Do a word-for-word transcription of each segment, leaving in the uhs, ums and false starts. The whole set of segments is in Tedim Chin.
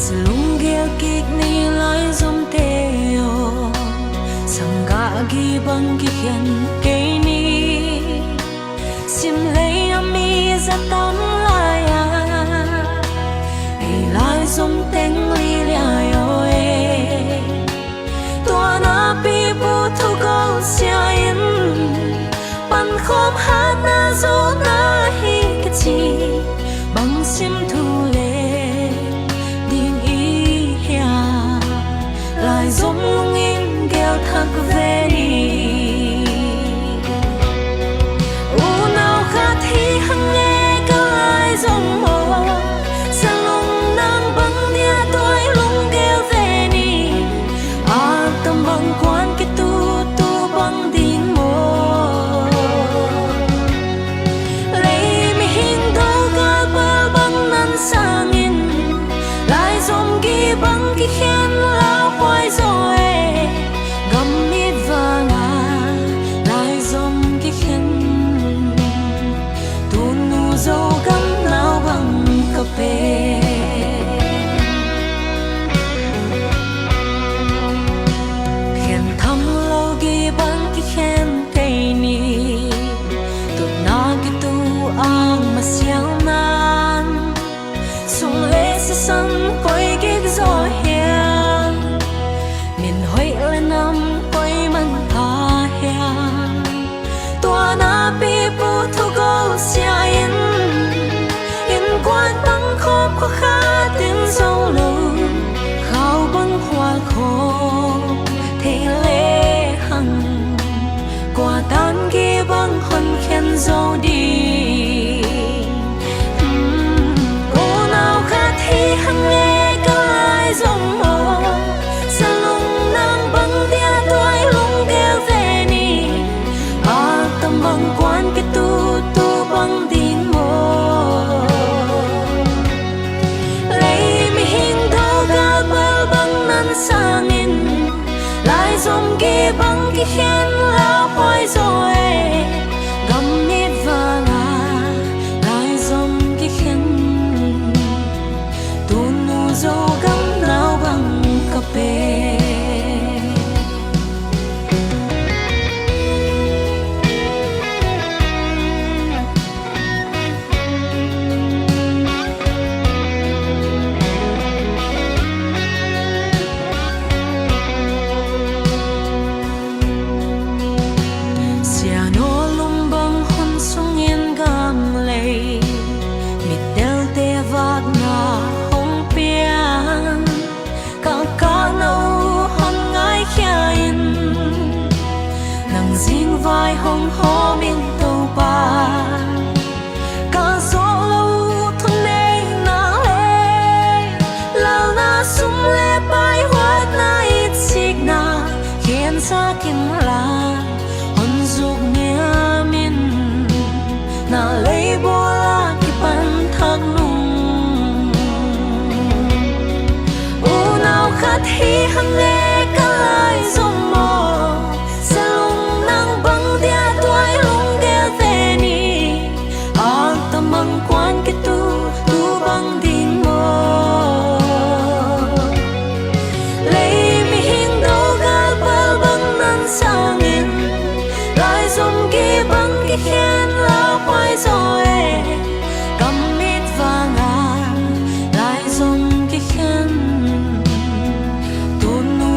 Lunggel kik ni laizomte aw, sanggah gii bang kikhen kei ni. Sim lei a mi za tam lai-a, ei laizom teng liliai aw e. Tua na pipu thu gol sia in, pankhawm hatna zawhna hi kici. Bang sim thu le ding i hia, laizom lungin gel thak ve ni. Unau khat hi hang e ka laizom aw, salung nang bang dia tuai lunggel ve ni. Aktam bang kuan kitu tu bang ding maw? Lei mihing do galpal bang nan sangin, laizom gii bang kikhen lauhuai zaw e. Gam mit vanga laizom kikhen, tunu Zogam nau bang ka pe. Khen tham lo gii bang kikhen kei ni. Tutna kitu ang masiang nan, sum le sisan koi kik zaw hiam? Min hoih le nam koi man pha hiam? Tua na pipu thu gol sia in, innkuan bang khawm khua khat in zo lo, khau bang hual khawm thei le hang, kua tan gii bang hon khen zo ding? Unau khat hi hang e ka laizom aw, salung nang bang dia tuai lunggel ve ni. Aktam bang kuan kitu tu bang ding maw? Lei mihing do galpal bang nan sangin, laizom gii bang kikhen lauhuai zaw e. Gam mit vanga laizom kikhen, tunu Zogam nau bang ka pe. Sianawlum bang hun sungin gam lei, mittelte vakna hong piang. Ka kah na uh hon ngaikhia in, nang zingvai hong hawm in Topa. Ka zawh lo uh thuneihna le, lalna sum le pai huatna, itsikna khensak inla, hon zuk niam in, na leibawl ah kipan thak nung. Unau khat hi hang e ka laizom aw, salung nang bang dia tuai lunggel ve ni. Aktam bang kuan kitu tu bang ding maw? Lei mihing do galpal bang nan sangin, laizom gii bang kikhen lauhuai zaw e. Gam mit vanga laizom kikhen, tunu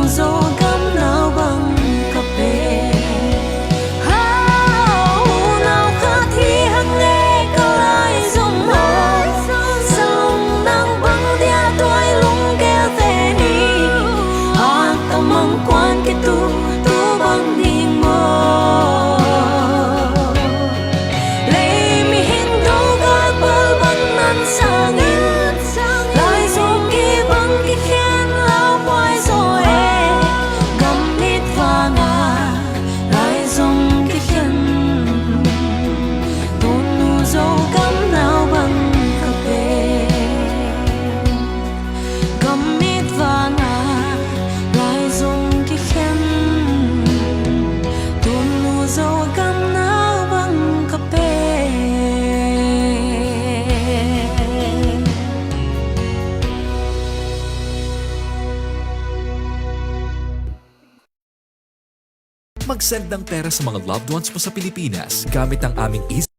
Mag-send ng pera sa mga loved ones mo sa Pilipinas gamit ang aming Easy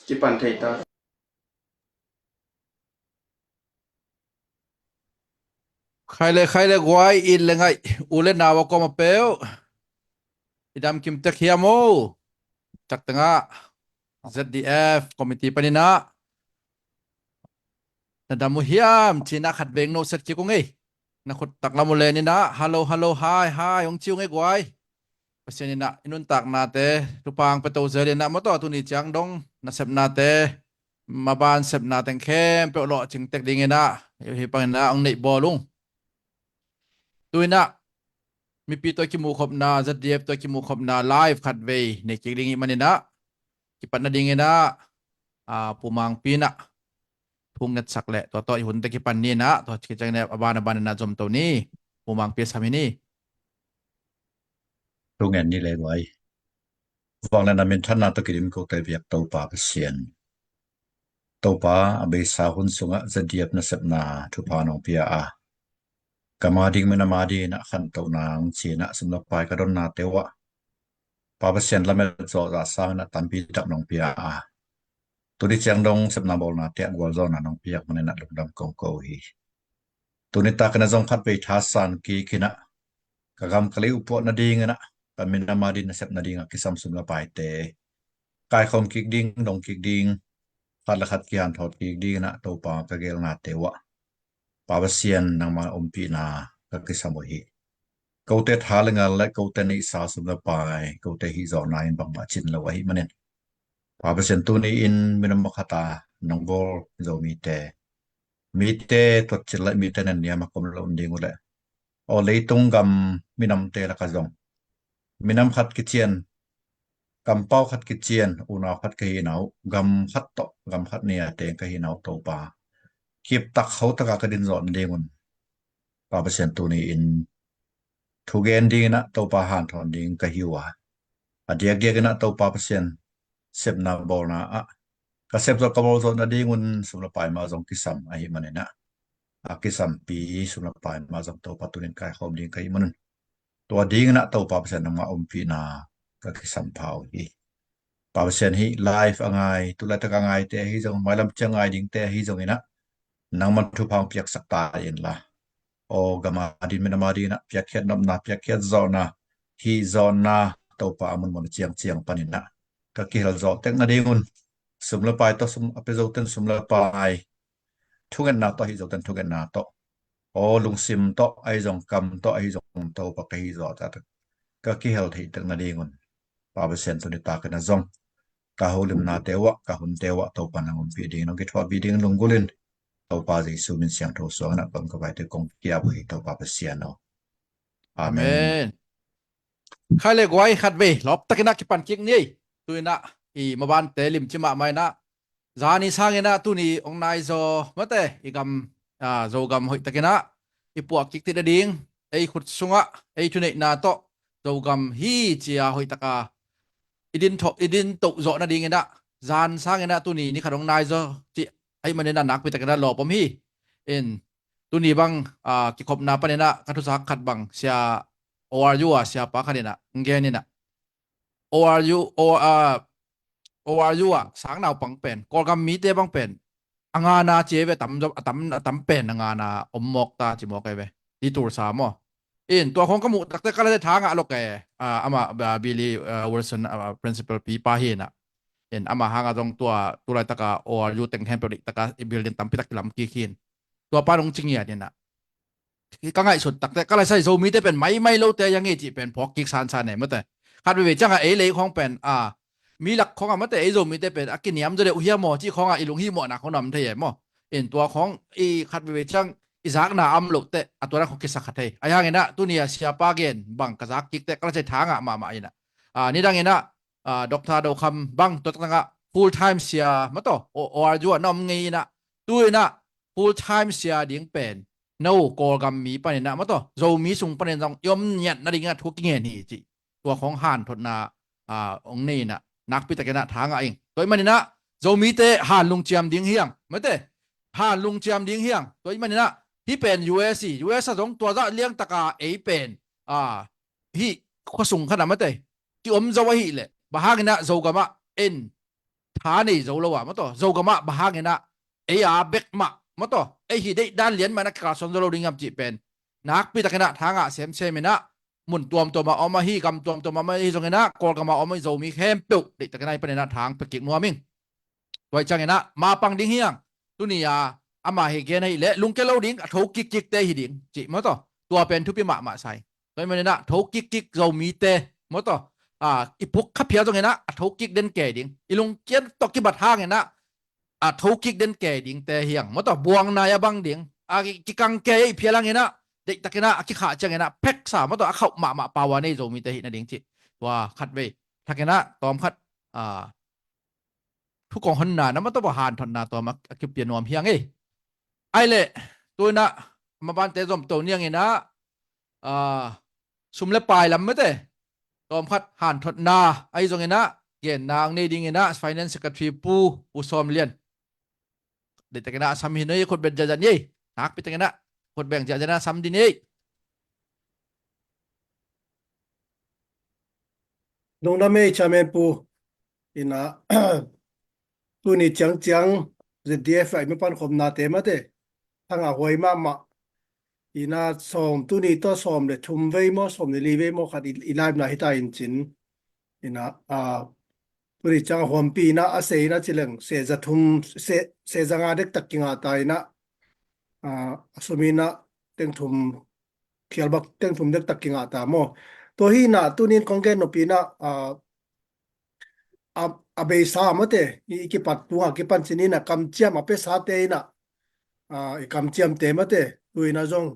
Kipan thei ta. Khai le, khai le guai, it le ngaih, u le nau a kuama peuh i dam kim tek hiam o? Tak tengah Z D F committee panin ah na dam uh hiam ci-in ah khat veng note set kik ung ei. Na khut taklam uh len in ah, "Hello, hello, hi, hi," hong ci ung ei guai. Pasian in ah i nuntaknate thupha hong pia to zel in ah, maw, tua tuni ciang dong nasepnate maban sepna teng khempeuh lawhcing tek ding in ah, hih bang in ah hong neih bawl ung. Tu in ah mipi tawh i kimuhkhopna, Z D F tawh i kimuhkhopna live khat vei nei kik ding ih manin ah, kipat nading in ah, ah, Pu Mangpi in ah thu hong ngetsak leh tua tawh i hunte kipan ni in ah, tua kiciang in ah a ban a ban in ah zom to ni. Pu Mangpi a sam hi ni. Thu ngen ni le guai. Vanglian a minthanna tawh kidim kote biak Topa Pasian, Topa, a beisa hun sungah Z D F nasepna thupha nong pia a, gam a ding, minam a ding in ah khantohna hong ci in ah sum le pai ka donnate uh ah, Pa Pasian, lamet zawh zah sang in ah tampi tak nong pia a, tuni ciang dong sepna bawlnate ah gualzawhna nong piak manin ah lungdam kong ko hi. Tuni takin ah zong khat vei thasan kik in ah ka gam ka lei uh puah nading in ah, ka minam a ding nasep nading ah kisam sum le paite kaikhawm kik ding, dong kik ding, khat le khat kihanthawt kik ding in ah Topa, ka gelnate uh ah, Pa Pasian, nangma ompihna ka kisam uh hi. Kote tha le ngal le kote neihsa sum le pai, kote hihzawhna in bangmah cin lo ahih manin, Pa Pasian, tuni in minam a khat a nong bawl Zomite, mite tuat cil le mite nen niam a kom lo ding uh leh, aw, leitung gam minamte lakah zong minam khat kician, kampau khat kician unau khat ka hihna uh, gam khat tawh gam khat ni a teng ka hihna uh, Topa, kiptak khotaka ka din zawh nadingun, Pa Pasian, tuni in thugen ding in ah Topa, hanthawn ding ka hi uh a, a diakdiak in ah Topa Pasian, sepna bawlna ah ka sep zawh ka bawl zawh nadingun sum le pai mah zong kisam ahih manin ah, a kisampi sum le pai mah zong Topa tuni in kaikhawm ding ka hih manun, tua ding in ah Topa Pasian, nangma ompihna ka kisam pha uh hi. Pa Pasian, hih live a ngai, tu laitak a ngaite ahi zong, mailam ciang ngai dingte ahi zong in ah, nangman thupha hong piaksak ta inla, aw, gam a ding, minam a ding in ah piakkhiat nopna, piakkhiat zawhna, hihzawhna, Topa, a munmun a ciangciang panin ah ka kihel zawh tek nadingun, sum le pai tawh, sum a pia zoten sum le pai, thungetna tawh, hih zoten thungetna tawh, aw, lungsim tawh ahi zong, kam tawh ahi zong, Topa, ka hihzawh taktak ka kihel theih tek nadingun, Pa Pasian, tuni takin ah zong ka holimnate uh ah, ka hunte uh ah Topa nang ompih dingin, nong kithuahpih dingin lunggulh in, Topa Jesu min siangtho suang in ah ka um ka vaite kong ki-ap uh hi, Topa Pasian aw. Amen. Amen. Khai le guai, khat vei lawp takin ah kipan kik ni. Tu in ah i mabante limci mahmah in ah, zani sangin ah tuni hong naizaw, mate, i gam, ah, Zogam hoih takin ah i puah kik theih nading, ei khut sungah ei thuneihna tawh Zogam hi ci-a hoih taka i din tho-, i din toh zawh nadingin ah, zan sangin ah tuni ni khat hong naizaw cih ahih manin ah nakpi takin ah lawp om hi. In, tuni bang, ah, kikhopna panin ah ka thusak khat bang, Sia O R U a siapa khat in ah hong gen in ah, O R U, O, ah, O R U ah sang naupang pen, Kawlgam mite bang pen a ngana ci ei ve, a tam, a tam, a tam pen a ngana om mawk ta ci mawk ei ve. Hih Tulsa maw. In, tua khawng ka muh takte ka late tha ngah lo ke, ah, amah, ah, Billy, ah, Wilson, ah, principal pipa hi in ah. In, amah hangah zong tua tu laitaka O R U teng khempeuh dihtaka i building tampi tak kilam kik hi in, tua pan hong ci ngiat in ah, ka ngaihsut takte ka laisai, Zomite pen maimai lote a hi hang e cih pen phawk kik sansan e, mate. Khat veivei ciangah ei lei khawng pen, a, mi lak khawngah, mate, ei Zomite pen a kiniam zaw deuh hiam aw cih khawngah i lunghihmawhna khawng na om thei e maw. In, tua khawng i khat veivei ciang i zakna a om loh teh a tua dan khawng kisa kha thei. Ahi hangin ah tuni a siapa gen bang ka zak kik teh ka laisai tha ngah mahmah in ah, a, nidang in ah, a, Doctor Do Kham bang tua tak tangah full time sia, maw, tua O R U ah na om ngei in ah, tu in ah full time sia ding pen no Kawlgam mi panin ah, maw, tua Zomi sung panin zong i om ngiat nadingin ah thu kingen hi cih tua khawng hanthotna, a, hong nei in ah nakpi takin ah tha ngah ing. Tua ahih manin ah Zomite han lungciam ding hi hang, mate, han lungciam ding hi hang. Tua ahih manin ah Hih pen U S hi, U S ah zong tua zah liangtaka ei pen, a, hih khuasung khat ah mate, ki-om zo ahih leh, bang hangin ah Zogam ah en tha nei zo lo ah, maw taw, Zogam ah bang hangin ah ei a bek mah, maw taw, ei hi deih dan lian mah in ah kikalsuan zo lo ding hiam cih pen nakpi takin ah tha ngah semsem in ah, mun tuamtuam ah om ahi, gam tuamtuam ah om ahi zongin ah, Kawlgam ah om ahi Zomi khempeuh deih takin ah hih panin ah tha hong pia kik nuam ing. Tua ahih ciangin ah ma pang ding hi hang. Tuni a ama hi gen ahih leh lungkia lo ding, a tho kikkikte hi ding cih, maw taw. Tua pen thupi mahmah sa hi. Tua ahih manin ah tho kikkik Zomite, maw taw, a, i puk kha phial zongin ah a tho kik den kei ding, i lungkia tawh kibat hangin ah a tho kik den kei dingte hi hang, maw taw. Buang nai a bang ding, a, ki, kikang kei a i phial hangin ah, deih takin ah a kikhah ciangin ah pheksa, maw taw, a khauh mahmah pau a nei Zomite hi nading cih tua khatvei thakin ah tawm khat, a, thu kong honna na, maw taw, hanthotna tawm a, a kipia nuam hi hang ei. Ahih leh tu in ah mabante zom to ni hangin ah, a, sum le pai lam mate, tawm khat hanthotna ahi zongin ah genna hong nei dingin ah Finance Secretary Pu, Pu Sawm Lian. Deih takin ah a sam hi ni ei, khut beng ziahziah ni ei. Nakpi takin ah khut beng ziahziah in ah sam ding ni ei. Lungdam ei, Chairman Pu. In ah, tuni ciangciang Z D F ah i mi pankhopnate mate, thangah huai mahmah. In ah sawm, tuni tawh sawm le thum vei maw, sawm le li vei maw khat i, i live na hi ta in cin. In ah, a, tuni ciang a huampi in ah a sei in ah ci leng, se za thum, se, se za nga dektak kingah ta in ah, a, a sum in ah teng thum, khial bak teng thum dektak kingah ta maw. Tua hi in ah tunin kong gen nop in ah, a, a, a beisa mate, i, i kipat tung a kipan cin in ah kamciam a piasate in ah, a, i kamciamte mate, tu in ah zong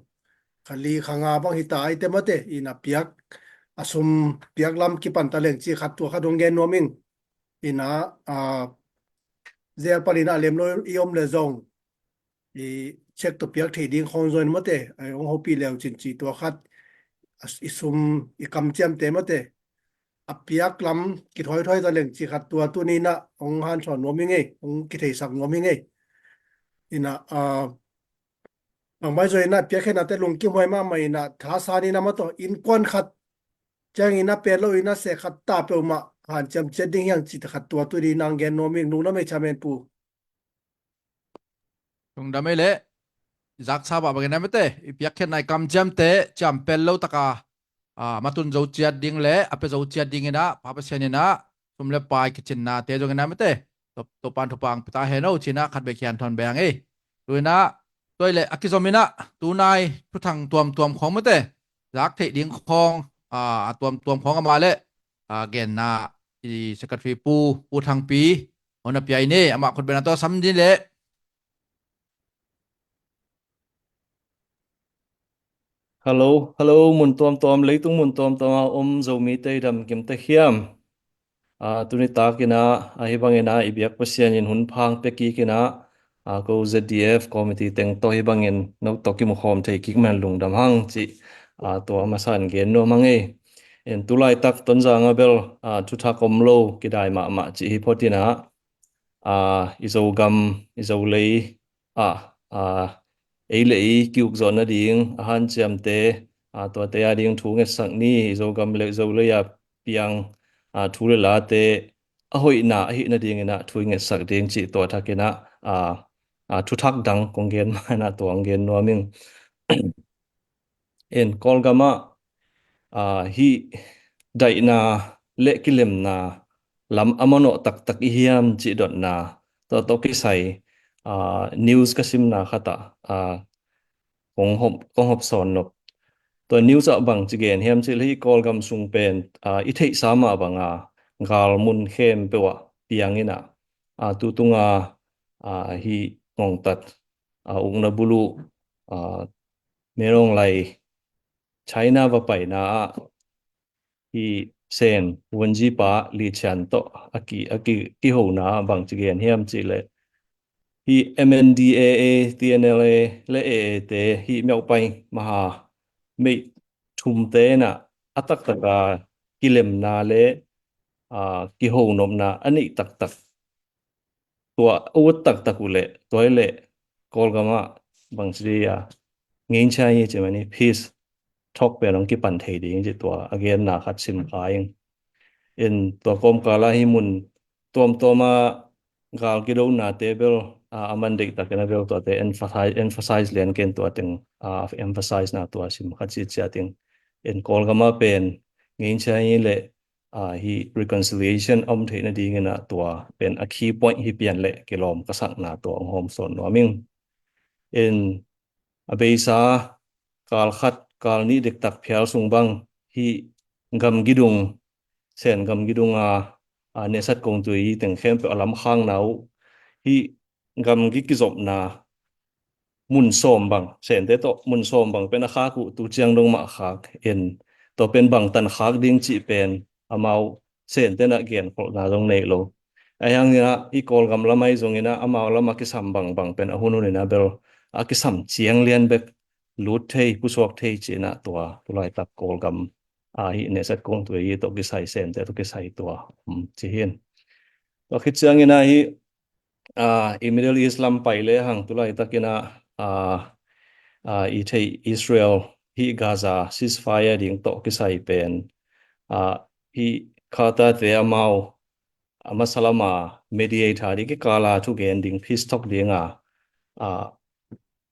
kha li kha nga bang hi ta ahih teh mate, in ah piak, a sum piak lam kipan ta leng cih khat, tua khat hong gen nuam ing. In ah, a, zel pan in ah lem lo i om le zong, i check tawh piak theih ding khawng zaw in mate, a, hong hopih leu cin cih tua khat, a, i sum, i kamciamte mate, a piak lam kithuaithuai ta leng cih khat, tua tuni in ah hong hansawn nuam ing ei, hong kitheisak nuam ing ei. In ah, a, bangmah zaw in ah piakkhiatnate lungkim huai mahmah in ah, thasan in ah, maw taw, innkuan khat ciangin ah pel lo in ah se khat ta peuhmah hanciam ciat ding hi hang cih khat, tua tuni in ah hong gen nuam ing. Lungdam ei, Chairman Pu. Lungdam ei leh, zaksa bah bangin ah mate, i piakkhiatna, i kamciamte ciampel lo taka, a, matun zo ciat ding le a pia zo ciat dingin ah Pa Pasian in ah sum le pai kicinnate zongin ah mate, Topa'n thupha hong pia ta hen aw ci-in ah khatvei kihanthawn beh hang ei. Tu in ah, tua ahih leh a kizom in ah tunai thuthang tuamtuam khawng mate, zak theih ding khawng, a, a tuamtuam khawng amah leh, a, genna i Secretary Pu, Pu Thangpi hong na pia in ei, amah khut bengna tawh sam ding leh. Hello, hello, mun tuamtuam, leitung mun tuamtuam a om Zomite i dam kim tek hiam? A, tuni takin ah, a, hih bangin ah i biak Pasian in hun pha hong pia kik in ah, a, ko Z D F committee teng tawh hih bangin no tawh kimukhawm thei kik man lungdam hang cih, a, tua masa in gen nuam hang ei. En, tu laitak Tonzang ah bel, a, thuthak om lo, kidai mahmah cih hi phot in ah, a, i Zogam, i Zolei, a, a, ei le ei ki-ukzawh nading a hanciamte, a, tuate a ding thu ngetsak ni, i Zogam le Zolei a piang, a, thu le late a hoihna ahih nadingin ah thu i ngetsak ding cih tua thakin ah, a, a, thuthak dang kong gen ma-in ah tua hong gen nuam ing. En, Kawlgam ah, a, hih daihna le kilemna lam a manawh taktak i hiam cih dotna tawh, tawh kisai, a, news ka simna khat ah, a, kong hop, kong hop sawn nop. Tua news ah bang ci gen hiam cih leh hih Kawlgam sung pen, a, i theihsa mah banga gal mun khempeuh ah piang in ah, a, tu tunga, a, hih ngongtat, a, ukna buluh, a, Min Aung Hlaing China va paina ah hih Sen Wungyi pa Li Qian tawh a ki, a ki, kihona ah bang ci gen hiam cih leh hih M N D A A, T N L A le A A te hih Myauk Paing Maha meih thumte in ah a taktaka kilemna le, a, kihonopna a neih taktak, tua a ut taktak uh leh, tua hi leh Kawlgam ah bangci dih a, ngeina hi ci mah ni, peace talk pen hong kipan thei ding ci tua a genna khat sim kha ing. In tua kawmkal ah hih mun tuamtuam ah gal kidonate bel a man deihtakin a bel tuate emphasize, emphasize lian ken tua teng a emphasize na tua sim khat ci ciat ing. In Kawlgam ah pen ngeina hi leh a hih reconciliation om theih nadingin ah tua pen a key point hi pian leh kilawm ka sakna tua hong hawm sawn nuam ing. In a beisa kal khat kal nih dektak phial sung bang hih gamgi dung, Sen gamgi dung a, a, Nehsat Kongtui teng khempeuh a lamkhakna uh hih gamgi kizopna mun sawm bang, Sente tawh mun sawm bang pen a khak uh tu ciang dong mah khak in, tua pen bangtan khak ding cih pen amau Sente na genkholhna zong nei lo. Ahi hangin ah hih Kawlgam lam ahi zongin ah amau lam a kisam bangbang pen a hun hun in ah bel a kisam ciang lian bek lut thei, pusuak thei ci-in ah tua tulaitak Kawlgam a hih Nehsat Kongtui tawh kisai, Sente tawh kisai tua om ci hi. Tua khit ciangin ah hih a, i Middle East lam pai lehang tulaitakin ah, a, a, i theih Israel hih Gaza ceasefire ding tawh kisai pen, a, hih Qatar te amau a masa lama mediator ding, kikala thugen ding, peace talk dinga, a,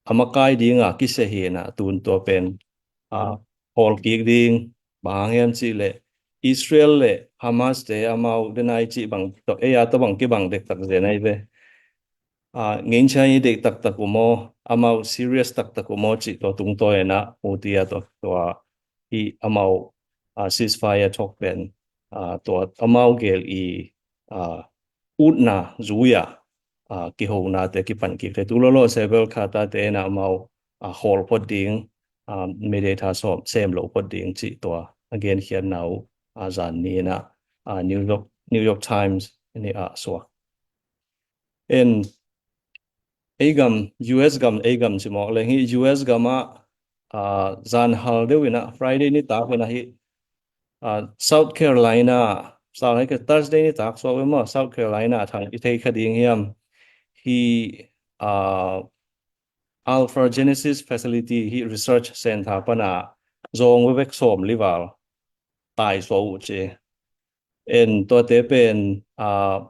a makai dinga kisia hi-in ah tun tua pen, a, hawlkik ding, bang hang hiam cih leh Israel le Hamas te amau denai cih bang tawh, ei a tawh bang kibang dektak zen ahi ve. A, ngeina hi deih taktak uh maw, amau serious taktak uh maw cih tua tungtawn in ah Houthi a tua, tua hih amau, a, ceasefire talk pen, a, tua amau gel i, a, utna zui a, a, kihonate kipan kik thei. Tu lawlaw se bel Qatar te in ah amau, a, hawl phot ding, a, mediator sawm sem lo phot ding cih tua a genkhiatna uh, a, zan ni in ah, a, New York, New York Times ni a suak. En ei gam, U S gam, ei gam ci mawk leng hih U S gam ah, a, zan hal deuh in ah Friday nitak in ah hih, a, South Carolina, South, hih Thursday nitak suak ve maw, South Carolina thang i thei kha ding hiam, hih, a, Alpha Genesis Facility hih research center pana zawng vevek sawm li val taisuah uh ci. En tuate pen, a,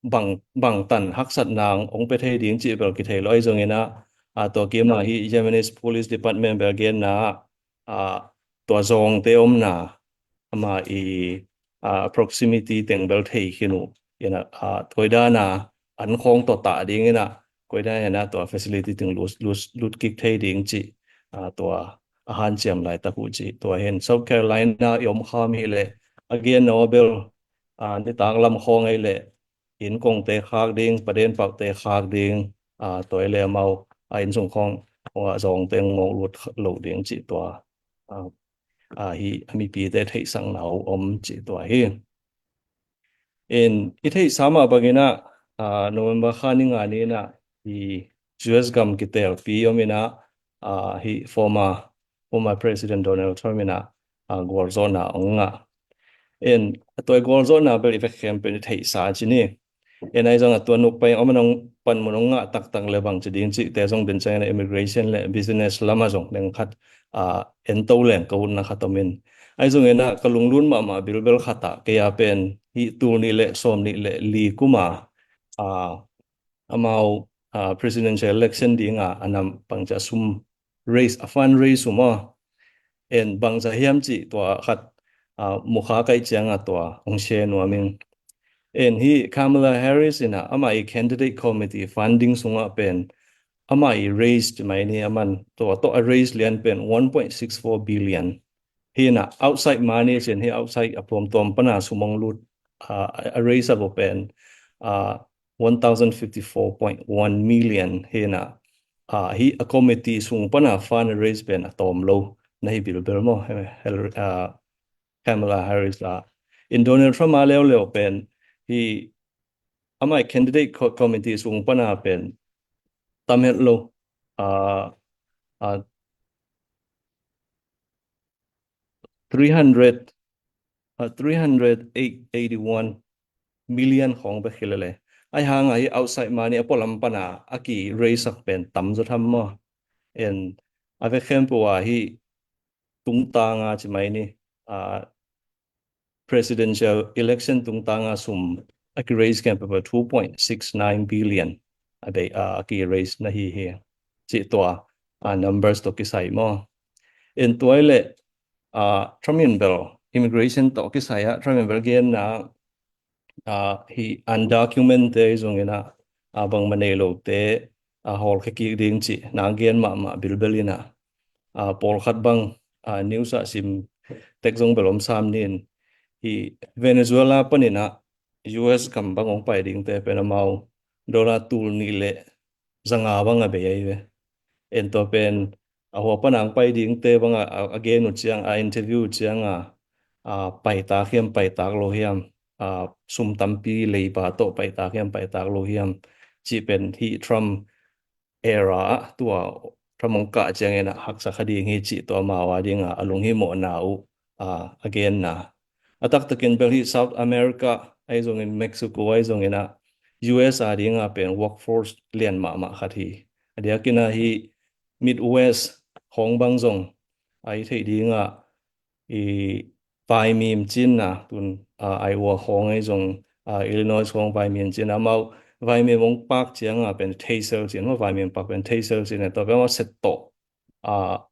bang, bangtan haksatna hong pia thei ding cih bel kithei lo ahi zongin ah, a, tua kim ah hih Yemenis Police Department bel genna ah, a, tua zawngte omna amah i, a, proximity teng bel thei khin uh. In ah, a, koidan a an khawng tawh tah ding in ah, koidan in ah tua facility teng lut, lut, lut kik thei ding cih, a, tua a hanciam laitak uh cih. Tua hi in South Carolina i om kham hi leh a gen aw bel, a, nitak lam khawng ahi leh inn kongte khak ding, paden pakte khak ding, a, tua hi leh amau a inn sung khawng, a, zawngte ngawng lut lo ding cih tua, a, a, hih a mipite theihsakna uh om cih tua hi. In i theihsa mah bangin ah, a, November kha ni nga ni in ah i U S gam kitelpi om in ah, a, hih former, former President Donald Trump in ah, a, gualzawhna hong ngah. In tua i gualzawhna bel i vek khempeuh in i theihsa ci ni. En ahi zong a tua nukpai om a nong panmun hong ngah taktak le bang ci ding cihte zong den ciangin ah immigration le business lam ah zong deng khat, a, en to leng ka utna khat om in. Ahi zongin ah ka lunglut mahmah bilbel khat ah kei a pen hih tul nih le sawm nih le li kum a, a, amau, a, presidential election ding a a nam bangci a sum raise, a fund raise uh maw. En bangci hiam cih tua khat, a, mukha kaih ciang a tua hong share nuam ing. En hih Kamala Harris in ah amah i candidate committee funding sungah pen amah i raise ci mai ni, aman tua tawh a raise lian pen one point six four billion. Hi in ah outside money ci in, hih outside a pawmtuam pana sum hong lut, a, a raise a vo pen, a, one thousand fifty-four point one million hi in ah, a, hih a committee sung pana fund raise pen a tawm lo na hi bilbel maw, Hel-, a, Kamala Harris a. In Donald Trump a leuleu pen hih amah i candidate co-, committee sung pana pen tam het lo, a, a, three hundred, a, three hundred eighty-one million khawng bek hi lele. Ahi hang a hih outside money a pualam pana a ki raise sak pen tam zaw tham maw. En a vek khempeuh ah hih tungtanga ci mai ni, ah, presidential election tungtanga sum a ki-raise khempeuh ah two point six nine billion a bei, ah, a ki-raise na hi hi. Cih tua, ah, numbers tawh kisai maw. En tua i leh, ah, Trump in bel immigration tawh kisai ah Trump in bel genna, ah, hih undocumented te zong in ah, ah, bangmah nei lote, ah, hawlkhia kik ding cih na gen mahmah bilbel in ah, ah, pawlkhat bang, ah, news ah sim tek zong bel om sam ni. Hih Venezuela panin ah U S gam bang hong pai dingte pen amau dollar tul nih le zanga bang a bei ahi ve. En tua pen a hua pan a hong pai dingte bang a, a, a gen uh ciang, a interview uh ciang a, a paitak hiam, paitak lo hiam, a sum tampi leiba tawh paitak hiam, paitak lo hiam cih pen hih Trump era ah tua Trump hong kah ciangin ah haksa kha ding hi cih tua amau a ding a, a lunghimawhna uh, a, a genna. A taktakin bel hih South America ahi zongin, Mexico ahi zongin ah U S a ding a pen workforce lian mahmah khat hi. A diakin ah hih Midwest khawng bang zong a i theih ding ah i vaimim cin na tun, ah, Iowa khawng ahi zong, ah, Illinois khawng vaimim cin amau vaimim hong pak ciang a pen theisel cin, amau vaimim pak pen theisel cin a tua pen amau set tawh, ah,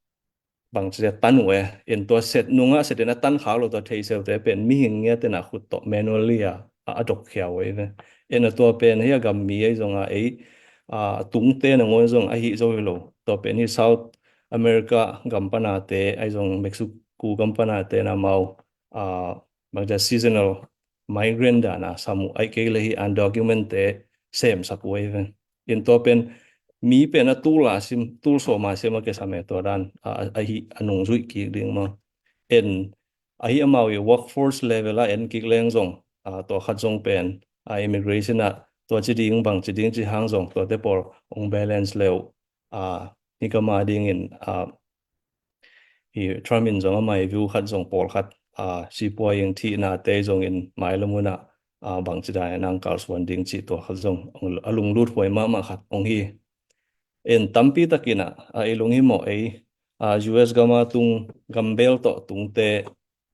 bang ci a tan uh e. En tua set nung ah set in a tan khak lo tua theisel te pen mihing ngiat in a khut tawh manually a, a, a dok khia uh e ve. En a tua pen hih a gam mi ahi zong a ei, ah, tungte nangawn zong ahi zo hi lo. Tua pen hih South America gam pana te ahi zong Mexico gam pana te na amau, ah, bang ci a seasonal migrant dan a sam uh, ahih kei leh hih undocumented te semsak uh ahi ve. En tua pen mi pen a tul a sim, tul sawm a sim a kisam e tua dan, a, a, a hih a nungzuih kik ding maw. En a hih amau i workforce level a en kik leng zong, a, tua khat zong pen, a, immigration ah tua ci ding bang ci ding ci hang zong tuate pawl hong balance le uh, a, hih gam a dingin, a, hih Trump in zong amah i view khat zong pawlkhat, a, sipuai ing thihna te zongin mailam hun ah, a, bang ci dan in a hong kalsuan ding cih tua khat zong hong, a lunglut huai mahmah khat hong hi. En tampi takin ah, a, i lunghimawh ei, a, U S gam a tung gambel tawh tungte,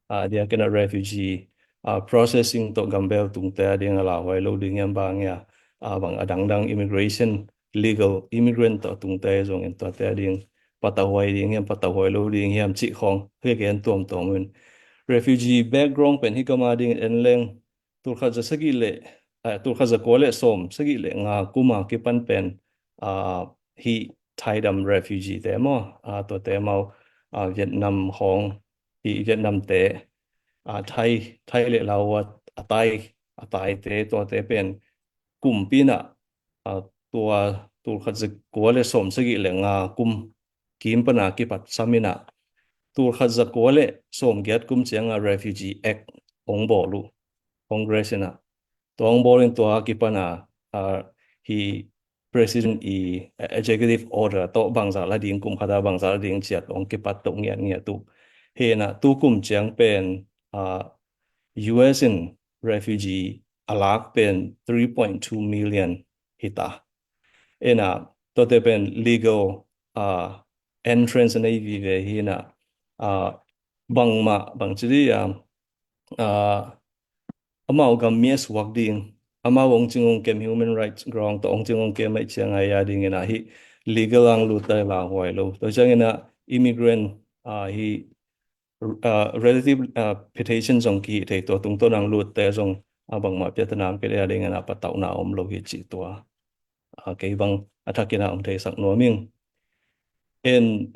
a, diakin ah refugee, a, processing tawh gambel tungte a ding a lauhuai lo ding hiam bang hia, a, bang a dangdang immigration, legal immigrant tawh tungte zongin tuate a ding patauhuai ding hiam, patauhuai lo ding hiam cih khawng hih gen tuamtuam un. Refugee background pen hih gam a dingin en leng tul khat za sagih le, a, tul khat za kua le sawm sagih le nga kum a kipan pen, a, hih Thai dam refugee te maw, a, tuate amau, a, Vietnam khawng, hih Vietnam te, a, Thai, Thai le Lao a, a tai, a tai te, tuate pen kumpi in ah, a, tua tul khat za kua le sawm sagih le nga kum kim pan a kipat sam in ah tul khat za kua le sawm giat kum ciang a Refugee Act hong bawl uh Congress in ah. Tua hong bawl in tua kipan a, a, hih President i, a, executive order tawh bangzah la ding, kum khat a bangzah la ding ciat hong kipat to ngiatngiat uh. Hi in ah tu kum ciang pen, a, U S in refugee a lak pen three point two million hi ta. En ah tuate pen legal, a, entrance a nei vive hi in ah, a, bangmah bang ci dih, a, a, amau gam mi a suak ding, amau hong cing hong kem, human rights ground tawh hong cing hong kem ahih ciang a dingin ah hih legal a hong lut ta le lauhuai lo. Tua ciangin ah immigrant, a, hih, a, relative, a, petition zong kihih thei, tua tungtawn a hong lutte zong, a, bangmah piatanam kei le a dingin ah patauhna om lo hi cih tua, a, kei bang a thakin ah hong theisak nuam ing. En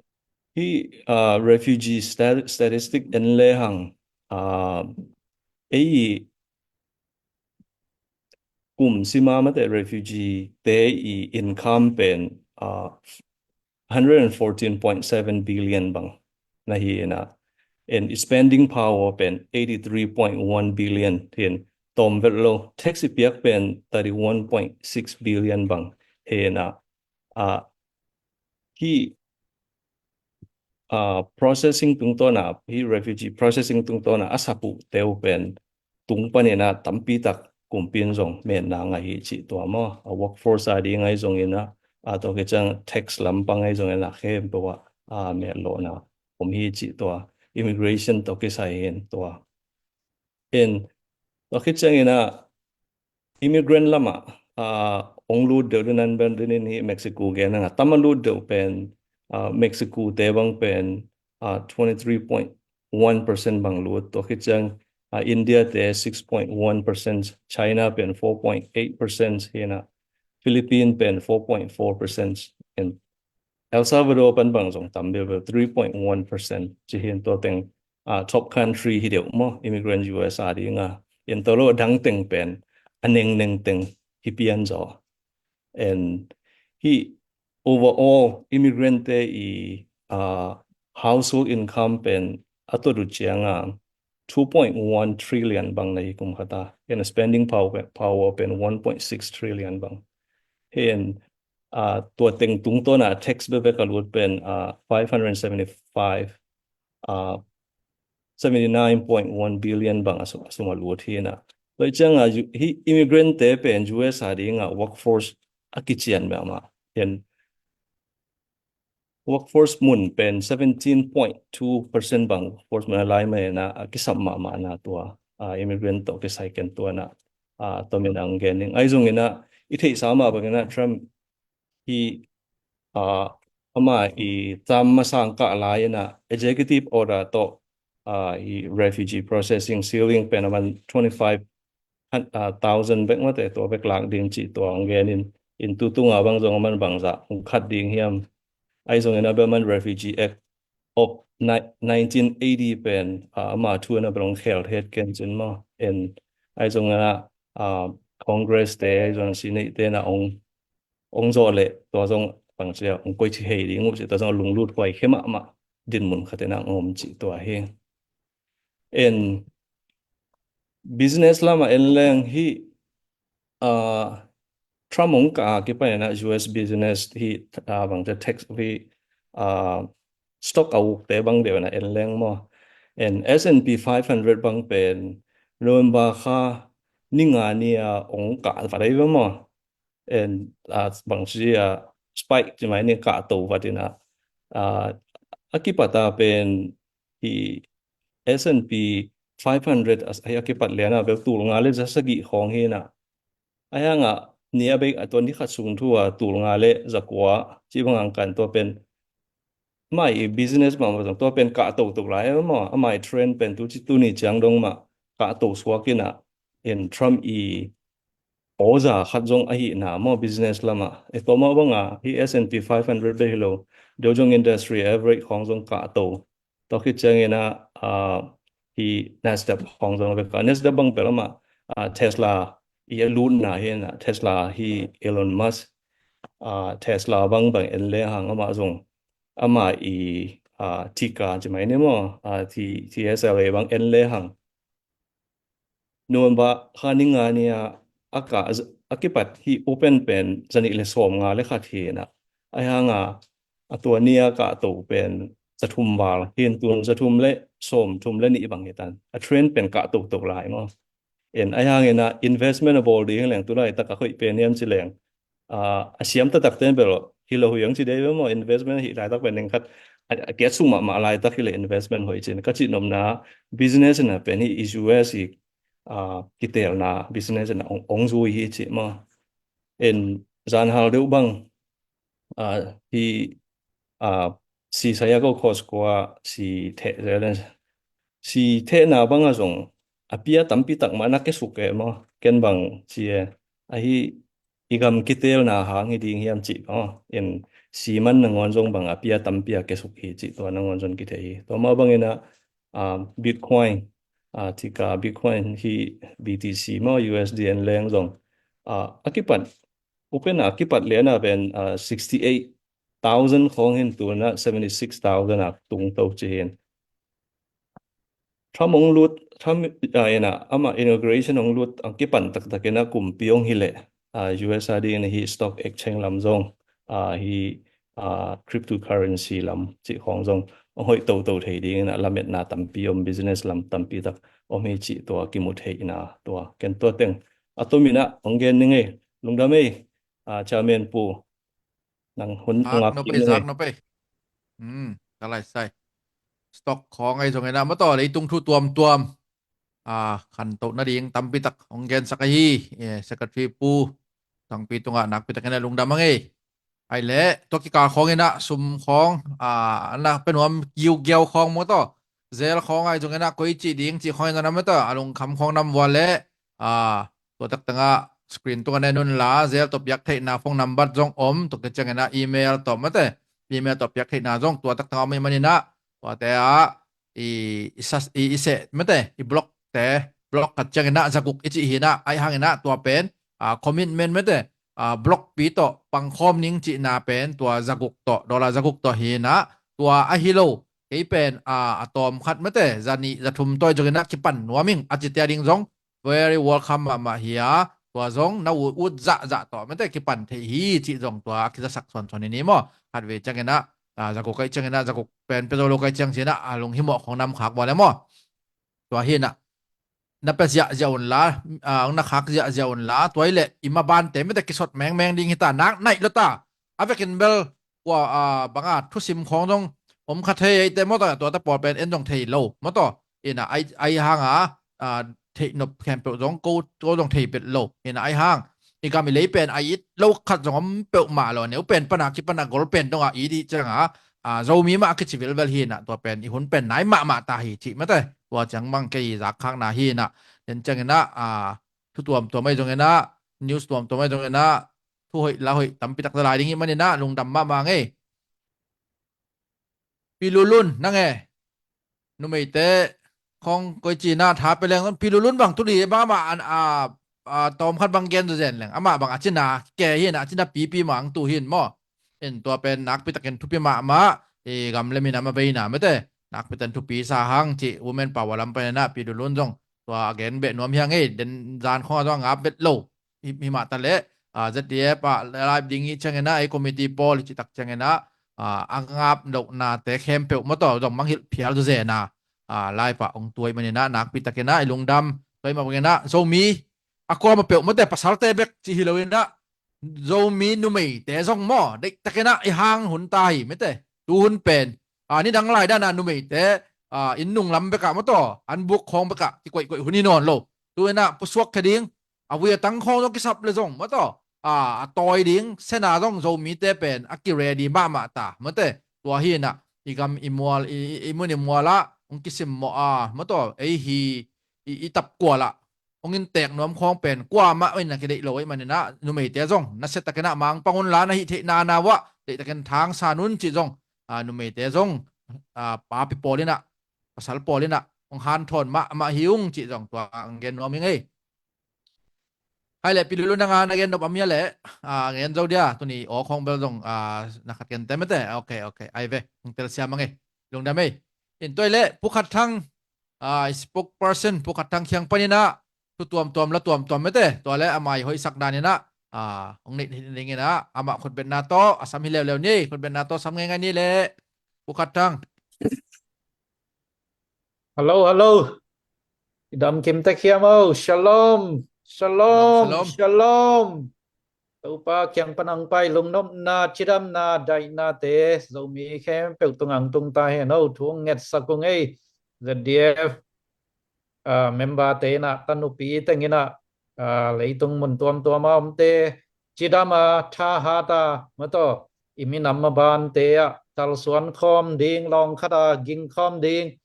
hih, a, refugee sta-, statistic en le hang, a, ei kum sima mate refugee te i income pen, a, hundred and fourteen point seven billion bang na hi in ah, en spending power pen eighty three point one billion hi in, tawm vet lo, tax i piak pen thirty one point six billion bang hi in ah, a, hih, a, processing tungtawn a, hih refugee processing tungtawn a a sap uh te uh pen tung panin ah tampi tak kumpi in zong menna ngah hi cih tua maw. A, workforce a ding ahi zongin ah, a, tua khit ciang tax lampang ahi zongin ah khempeuh ah, a, mehlawhna om hi cih tua immigration tawh kisai hi in tua. In tua khit ciangin ah immigrant lamah, a, hong lut deuh ding nan bel dingin hi Mexico gen a, tam a lut deuh pen, a, Mexico te bang pen, a, twenty three point one percent bang lut, tua khit ciang, a, India te six point one percent, China pen four point eight percent hi in ah, Philippines pen four point four percent, in El Salvador pan bang zong tam beuh beuh, three point one percent ci hi in tua teng, a, top country hi deuh maw, immigrant U S a ding a, in tua lo a dang teng pen a nengneng teng hi pian zaw. And hi overall immigrant te i, a, household income pen a tuat uh ciang a two point one trillion bang na hi kum khat a, and spending power, power pen one point six trillion bang. Hi in, a, tua teng tungtawn a tax bebek a lut pen, a, five hundred seventy five, a, seventy nine point one billion bang a sum, a sum a lut hi in ah. Tua ciang a hi immigrant te pen U S a ding a workforce a kician mahmah. Hi in workforce mun pen seventeen point two percent bang workforce mun a lai mah in ah, a kisam mahmah na tua, a, immigrant tawh kisai ken tua na, a, tua min ang gen ding. Ahi zongin ah i theihsa mah bangin ah Trump hi, a, ama i tam masang kah lai in ah executive order tawh, a, i refugee processing ceiling pen a man twenty five, a, thousand bek mate tua bek lak ding cih tua ang gen in, in tu tunga bang zong a man bangzah hong khat ding hiam. Ahi zongin a bel man Refugee Act of ni-, nineteen eighty pen, a, ama thu in a bel hong khel het ken cin maw. In ahi zongin a, a, Congress te, ahi zongin Senate te na hong, hong zawh leh tua zong bang cia hong koici hei ding uh cih tua zong lunglut huai khe mahmah dinmun khat in a hong om cih tua hi. In business lamah en leng hi, a, Trump hong kah a kipan in ah U S business hi, a, bangte tax hi, a, stock a ukte bang deuh in ah en leng maw. And S and P five hundred bang pen November kha ni nga ni a hong kah vat ahi ve maw. And, a, bangci a spike ci mai ni kah to vat in ah, a, a kipat a pen hi S and P five hundred a, a kipat lian a bel tul nga le za sagih khawng hi in ah. Ahi hang a ni a bek a tua ni khat sung thu a tul nga le za kua ci bang ang kan tua pen ama i business mah mah zong tua pen kah to to lai e maw. Ama i trend pen tu ci tuni ciang dong mah kah to suak in ah, in Trump i awza khat zong ahihna maw business lamah. E tua mah bang a hi S and P five hundred bek hi lo, Dow Jones Industrial Average khawng zong kah to. Tua khit ciangin ah, a, hi Nasdaq khawng zong bek a, Nasdaq bang bel amah, a, Tesla i a lutna hi in ah, Tesla hi Elon Musk, a, Tesla bang bang en le hang amah zong ama i, a, ticker ci mai ni maw, a, T-, T S L A bang en le hang November kha ni nga ni a, a kah, a kipat hi open pen za nih le sawm nga le khat hi in ah. Ahi hang a, a tua ni a kah to pen za thum val hi in tun za thum le sawm thum le nih bang hi tan. A trend pen kah to to lai maw. In ahi hang in ah investment a bawl ding leng tu laitak a hoih pen hiam ci leng, a, a siam taktak ten bel hi lo hi ang ci dei ve maw, investment hi laitak pen ning khat a, a kiat sung mahmah laitak hi le investment hoih cin ka cih nopna business in a pen hi i U S i, a, kitelna business in a ong, ong zui hi ci maw. In zan hal deuh bang, a, hi, a, si saya ko Costco a si theh, si thehna bang a zong a pia tampi tak mah na kesuk e maw, ken bang ci e, ahi i gam kitelna hang hi ding hiam cih bang aw. In siman nangawn zong bang a pia tampi a kesuk hi cih tua nangawn zong kithei hi. Tua mah bangin ah, a, Bitcoin, a, tika Bitcoin hi B T C maw U S D en leng zong, a, a kipat, open a kipat lian a pen, a, sixty eight thousand khawng hi in tun ah seventy six thousand a tung to ci hi in. Trump hong lut, Trump, a, in ah, amah inauguration hong lut a kipan taktak in ah kumpi hong hi leh, a, U S a ding in ah hi stock exchange lam zong, a, hi, a, cryptocurrency lam cih khawng zong hong hoih toto thei ding in ah lametna tampi om, business lam tampi tak om hi cih tua kimu thei in ah tua. Ken tua teng a tom in ah hong gen ning ei, lungdam ei, a, Chairman Pu, nang hun hong ap kik ning ei. Hmm, ka lai sai. Stock khawng ahi zongin ah maw taw, leitung thu tuamtuam, ah, khantoh nading tampi tak hong gensak ahi, eh, Secretary Pu Thangpi tungah nakpi takin ah lungdam a ngei. Ai leh tua kikal khawngin ah sum khawng, ah, na pe nuam giugiau khawng maw taw, zel khawng ahi zongin ah koi cih ding cih khawngin ah na maw taw, a lungkham khawng nam vua leh, ah, tua taktangah screen tungah nen unla, zel tawh piak theihna phone number zong om, tua kiciangin ah email tawh maw taw, email tawh piak theihna zong tua taktangah om ahih manin ah, tuate ah i, i, sas, i, i seh maw taw, i block te, block khat ciangin ah zaguk i cih hi in ah, ahi hangin ah tua pen, ah, commitment maw taw, ah, block pi tawh pangkhawm ning cihna pen tua zaguk tawh, dollar zaguk tawh hi in ah, tua ahi lo, kei pen, ah, a tawm khat maw taw, za nih za thum tawi zongin ah kipan nuam ing a cite a ding zong very welcome mahmah hi a, tua zong na ut, ut zahzah tawh maw taw kipan thei hi cih zong tua a kizasak suansuan hi ni maw. Khatvei ciangin ah, ah, zaguk ahi ciangin ah, zaguk pen pia zo lo ka hih ciang ci in ah, a lunghimawh khawng nam khak vua leh maw. Tua hi in ah na pia ziahziah unla, ah, na khak ziahziah unla, tua hi leh i mabante maw taw kisot mengmeng ding hi ta, nak naih lo ta. A vekin bel kua, ah, banga thusim khawng zong om kha thei eite maw taw, tuate pawl pen en zong thei lo maw taw. In ah ahi, ahi hang a, ah, theih nop khempeuh zong ko, ko zong thei pet lo. In ah ahi hang i gam i lei pen a it lo khat zong om peuhmah lo. Neu pen pan a kipan a gol pen dongah it i hih ciangah, ah, Zomi mah a kici vilvel hi in ah, tua pen i hun pen nai mahmah ta hi cih maw taw. Tua ciang bang kei i zakkhakna hi in ah, den ciangin ah, ah, thu tuamtuam ahi zongin ah, news tuamtuam ahi zongin ah, thu hoih la hoih tampi tak za lai ding ahih manin ah lungdam mahmah ngei. Pi Lulun, nang e, numeite khawng koi ci in ah tha pia leng zong, Pi Lulun bang tu di bang amah an, a, a, tawm khat bang gen zaw zen leng, amah bang a cina ke hi in ah, a cina pipi mah ang tu hi in maw. In tua pen nakpi takin thupi mahmah, i gam le minam a veina maw taw, nakpi takin thupi sa hang cih women power lam panin ah Pi Lulun zong tua a gen beh nuam hi a ngei, den zan khawng a zong a ngap vet lo. Hi, hi mah ta leh, ah, Z D F ah live ding i hih ciangin ah, ei committee pawl i cih tak ciangin ah, ah, a ngap lohnate khempeuh maw taw zong mangngilh phial zawzen a, ah, live ah hong tu ahih manin ah nakpi takin ah i lungdam. Tua ahih mah bangin ah Zomi a kuamah peuh maw taw, pasalte bek cih hi lo in ah, Zomi numeite zong maw deih takin ah i hang hun ta hi maw taw. Tu hun pen, ah, nidang lai dan ah numeite, ah, inn nung lam bek ah maw taw, an buk khawng bek ah kikoihkoih hun hi nawn lo. Tu in ah pusuak khe ding, a vui a tang khawng zong kisap leh zong maw taw, a, a tawi ding sena zong Zomite pen a ki-ready mahmah ta maw taw. Tua hi in ah i gam i mual, i, i, i mun i mual ah hong kisimmawh a maw taw, ei hi, i, i tapkual ah hong inntek nuam khawng pen kuamah in a kideih lo ahih manin ah, numeite zong nasia takin ah mangpang unla, na hih theihna na uah deih takin thangsan un cih zong, a, numeite zong, a, papi pawl in ah, pasal pawl in ah hong hanthawn mahmah hi ung cih zong tua hong gen nuam hi ing ei. Hai leh Pi Lulun, nang a na gen nop om hia leh, a, gen zo dia, tuni aw khawng bel zong, a, na khat gen te maw taw. Ok, ok, ai ve, hong telsiam a ngei. Lungdam ei. In tua hi leh Pu Khat Thang, a, spokesperson Pu Khat Thang kiang panin ah thu tuamtuam la tuamtuam maw taw, tua leh amah i hoihsak dan in ah, a, hong neih ding in ah, amah khutbetna tawh a sam hi leuleu ni, khutbetna tawh sam ngeingai ni leh, Pu Khat Thang. Hello, hello. I dam kim tek hiam o? Shalom, shalom, shalom, shalom. Topa kiang pan hong pai lungnopna, cidamna, daihnate Zomi khempeuh tungah hong tung ta hen o. Thu hong ngetsak ung ei. Z D F, ah, member te in ah, tanupi teng in ah, ah, leitung mun tuamtuam a omte cidam a, thahat a maw taw, i minam mabante ah kalsuan khawm ding, lawng khat a ging khawm ding,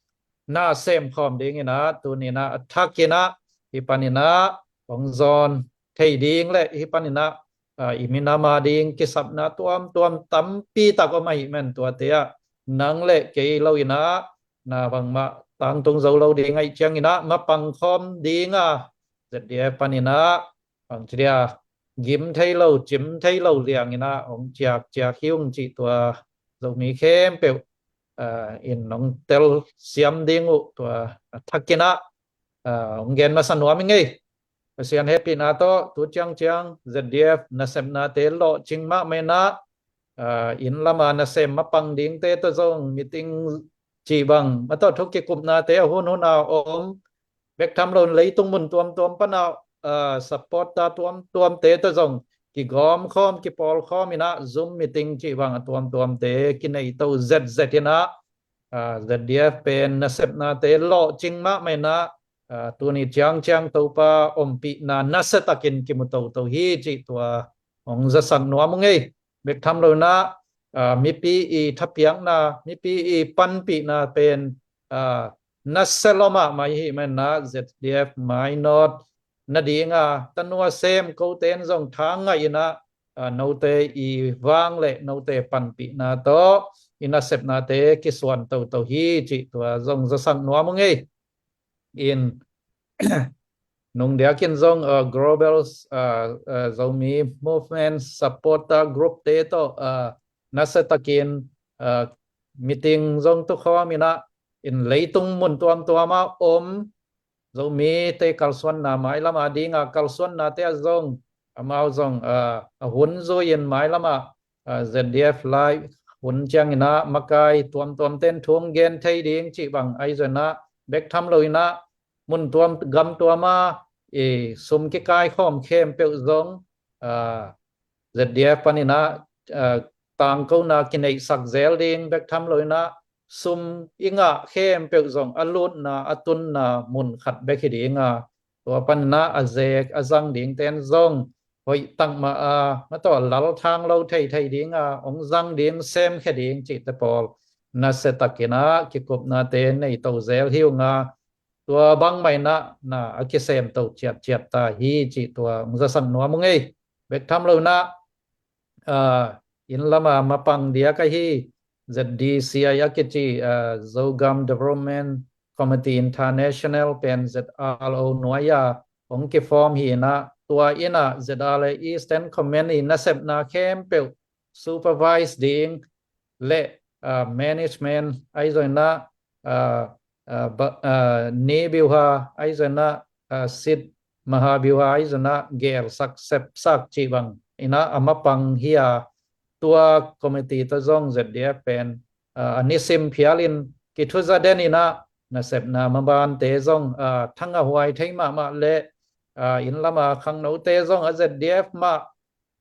na sem khawm ding in ah, tuni in ah a thak in ah hih panin ah hong zawn thei ding leh hih panin ah, a, i minam a ding kisapna tuamtuam tampi tak om ahih man, tuate ah nang leh kei lo in ah, na bangmah tangtung zo lo ding ahih ciangin ah, mapang khawm ding a, Z D F panin ah bangci dia, gim thei lo, cim thei lo liang in ah hong ciakciak hi ung cih tua Zomi khempeuh, a, in hong telsiam ding uh tua a thak in ah, a, hong gen masa nuam ing ei. Pasian hehpihna tawh tu ciangciang Z D F nasepnate lawhcing mahmah in ah, a, inn lam a nasem mapang dingte tawh zong meeting cih bang maw taw, thu kikupnate a hunhun a om bek tham lo in, leitung mun tuamtuam pan a, a, supporter tuamtuamte tawh zong kigawm khawm, kipawl khawm in ah Zoom meeting cih bang a tuamtuamte kinei to zetzet in ah, ah, Z D F pen nasepnate lawhcing mahmah in ah, ah, tuni ciangciang Topa ompihna nasiatakin kimu toto hi cih tua hong zasak nuam ung ei. Bek tham lo in ah, ah, mipi i thapiakna, mipi i panpihna pen, ah, nasia lua mahmah i hih manin ah Z D F mainawt nading a, tanu a sem kote in zong tha ngaih in ah, ah, note i vang le note panpihna tawh i nasepnate kisuan toto hi cih tua zong zasak nuam ung ei. In nung diakin zong, ah, Global, ah, ah, Zomi Movement Supporter Group te tawh, ah, nasiatakin, ah, meeting zong tukhawm in ah, in leitung mun tuamtuam ah om Zomite kalsuanna mailam a ding a kalsuannate ah zong amau zong, ah, a hun zui in mailam ah, ah, Z D F lai hun ciangin ah makai tuamtuamte in thu hong gen thei ding cih bang ahi zong in ah, bek tham lo in ah mun tuam gam tuam ah i sum kikai khawm khempeuh zong, ah, Z D F panin ah, ah, tangkona kineihsak zel ding, bek tham lo in ah sum i ngah khempeuh zong a lutna, a tunna mun khat bek hi ding a, tua panin ah a zek a zang dingte in zong hoih tak mah a, mah tawh lalthang lo theithei ding a, hong zang ding, semkhia ding cihte pawl nasiatakin ah kikupnate nei to zel hi ung a, tua bangmah in ah na a kisem to ciatciat ta hi cih tua hong zasak nuam ung ei. Bek tham lo in ah, ah, inn lam a mapang diak ahi Z D C I a kici, ah, Zogam Development Committee International pen Z R O nuai a hong kiform hi in ah, tua in ah Z R A Eastern Command i nasepna khempeuh supervise ding le, ah, management ahi zong in ah, ah, ah, ba-, ah, ni biuha ahi zong in ah, ah, sit maha biuha ahi zong in ah gelsak sepsak cih bang in ah a mapang hi a, tua committee tawh zong Z D F pen, ah, a nisim phial in kithuza den in ah nasepna mabante zong, ah, thangahhuai thei mahmah le, ah, inn lam a khangnote zong a Z D F mah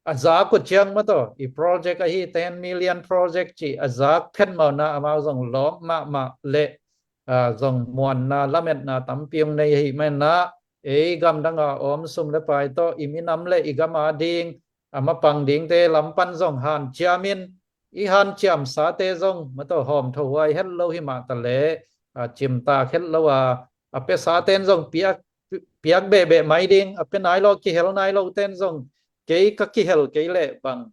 a zak uh ciang mah tawh i project ahi ten million project cih a zak phet mah un ah amau zong lawp mahmah le, ah, zong muanna lametna tampi hong nei ahi manin ah, ei gamdang a om sum le pai tawh i minam le i gam a ding a mapang dingte lam pan zong hanciam in, i hanciamsate zong mah tawh hawmthawhuai het lo hi mah ta leh, ah, cimtak het lo a, a piasate in zong piak, piak behbeh mai ding, a pia nai lo, kihel nai lote in zong kei ka kihel kei leh bang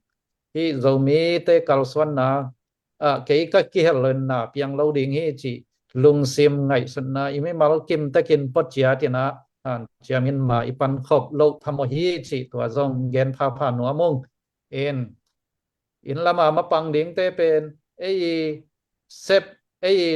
hih Zomite kalsuanna ah kei ka kihel lo in na piang lo ding hi cih lungsim ngaihsutna i mimal kim takin pawciat in ah hanciam in mah i pankhop loh phamawh hi cih tua zong gen phapha nuam ung. In, inn lam a mapang dingte pen ei i sep, ei i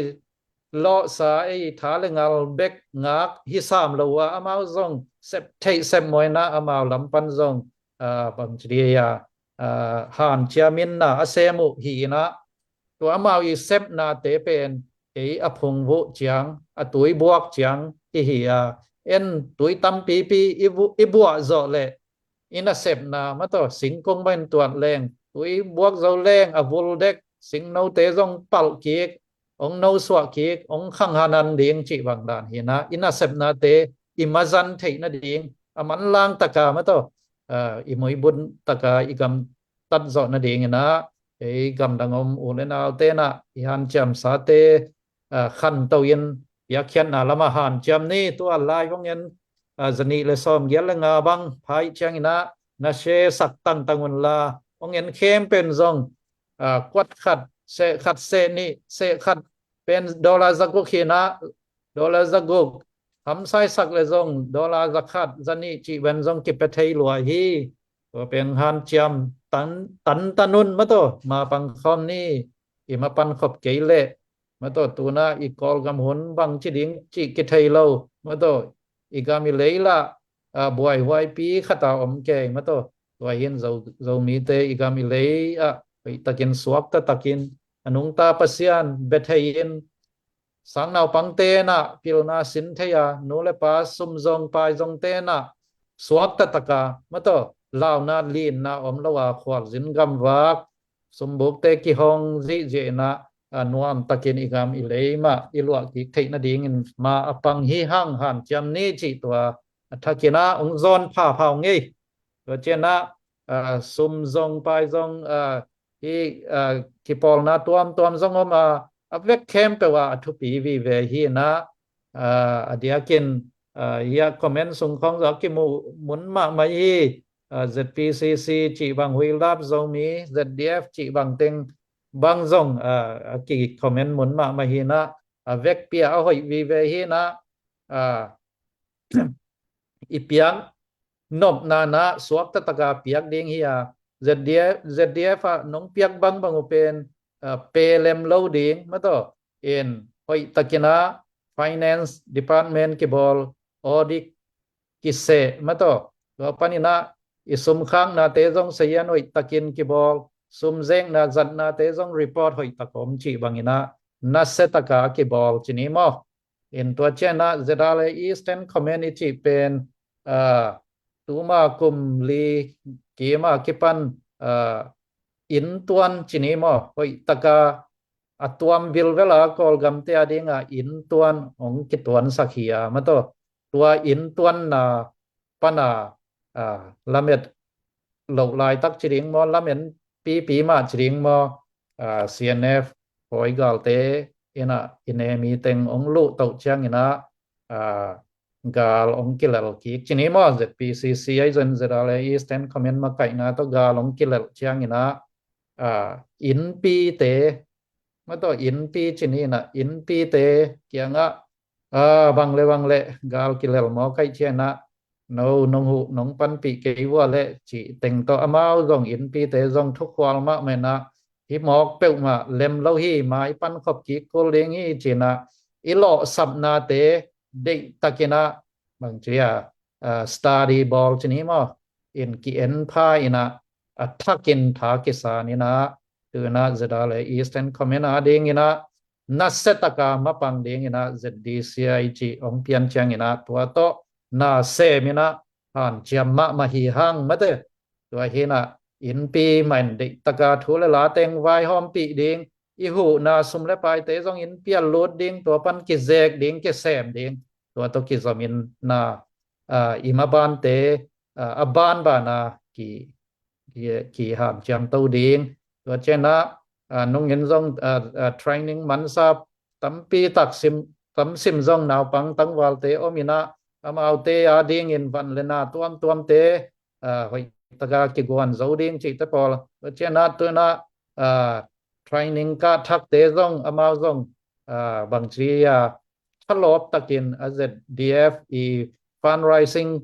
lawhsa, ei i tha le ngal bek ngak hi sam lo a, amau zong sep theih sep mawh in ah amau lam pan zong, ah, bangci ding a, ah, hanciam in na a sem uh hi in ah, tua amau i sepnate pen ei a phungvuh ciang, a tuibuak ciang i hi a, en tui tampipi i vu-, i buah zawh leh i nasepna mah tawh singkung bang in tuat leng, tuibuak zo leng a vul dek, singnote zong palh kik, hong nosuah kik, hong khanghanan ding cih bang dan hi in ah, i nasepnate i mazan theih nading, a manlang taka mah tawh, ah, i muibun taka i gamtat zawh nading in ah, ei gamdang om u le naute in ah i hanciamsate, ah, khanto in piakkhiatna lam ah hanciam ni. Tua lai hong en, ah, zanih le sawmgiat le nga bang pha ih ciangin ah na share sak tangtang un la, hong en khempeuh in zong, ah, kuat khat, seh khat, seh nih, seh khat pen dollar zaguk hi in ah, dollar zaguk hamsai sak le zong dollar zakhat, zanih cih bang zong kipia thei lua hi. Tua pen hanciam tan, tantan un mah tawh mapang khawm ni. I mapan khop kei leh mah tawh tu in ah i Kawlgam hun bangci ding cih kithei lo, mah tawh i gam i lei lah, ah, buaihuaipi khat a om kei, mah tawh tua hi in Zo, Zomite i gam i lei ah hoih takin suakta takin a nungta Pasian bia thei in, sang naupangte in ah pilna sin thei a, nu le pa sum zong pai zongte in ah suakta taka mah tawh launa linna om lo a khualzin gamvak sumbukte kihong zihziah in ah, a, nuamtakin i gam i lei mah i luah kik theih nadingin ma a pang hi hang hanciam ni cih tua a thakin ah hong zawn phapha ngei. Tua ciangin ah, a, sum zong pai zong, a, hi, a, kipawlna tuamtuam zong om a, a vek khempeuh ah a thupi vive hi in ah, a, a diakin, a, hi a comment sung khawng zong a kimu mun mahmah hi, a, Z P C C cih bang, Huilap Zomi, Z D F cih bang teng bang zong, a, a ki comment mun mahmah hi in ah, a vekpi ah a hoih vive hi in ah, a, i piak nopna in ah suakta taka piak ding hi a, Z D F, Z D F ah nong piak bangbang uh pen, a, pe lem lo ding mataw, in hoih takin ah finance department kibawl, audit kiseh mataw, tua panin ah i sumkhaknate zong sayan hoih takin kibawl, sumzekna zatnate zong report hoih tak om cih bangin ah nasia taka kibawl ci ni maw. In tua ciangin ah Z R A Eastern Command i cih pen, a, tuma kum li kim a kipan, a, inntuan ci ni maw, hoih taka a tuam vilvel a Kawlgamte a ding a inntuan hong kituansak hi a mataw, tua inntuanna pan a, a, lamet loh laitak ci ding maw, lamen pipi mah ci ding maw, a, C N F hawi galte in ah i ne mi teng hong luh toh ciangin ah, a, gal hong kilel kik ci ni maw, Z P C C ahi zong Z R A Eastern Command makaihna tawh gal hong kilel ciangin ah, a, innpite mataw, innpi ci ni in ah innpite kiangah, a, bang le bang le gal kilel mawk ahih ciangin ah, no, nong huh nong panpih kei vua leh cih teng tawh amau zong innpite zong thukhual mahmah in ah, hi mawk peuhmah lem lo hi, ma i pankhop kik kul ding hi ci in ah, i lawhsapnate deihtakin ah bangci a, a, study bawl ci ni maw, in ki-en pha in ah, a thakin tha kisan in ah, tu in ah Z R A Eastern Command a dingin ah nasia taka mapang dingin ah Z D C I cih hong pian ciangin ah tua tawh na sem in ah hanciam mahmah hi hang mate. Tua hi in ah innpi mah in deihtaka thu le la teng vaihawmpih ding, i huhna sum le paite zong innpi ah lut ding, tua pan kizek ding, kisem ding, tua tawh kizom in ah, a, i mabante, a, a banban a ki, ki, kihanciam to ding. Tua ciangin ah, a, nungin zong, a, a, training mansa tampi tak sim, tam sim zong naupang tangvalte om in ah, amaute a dingin van le na tuamtuamte, a, hoih taka kiguan zo ding cihte pawl. Tua ciangin ah tu in ah, a, training kah thakte zong amau zong, a, bangci a, thalawp takin a Z D F i fundraising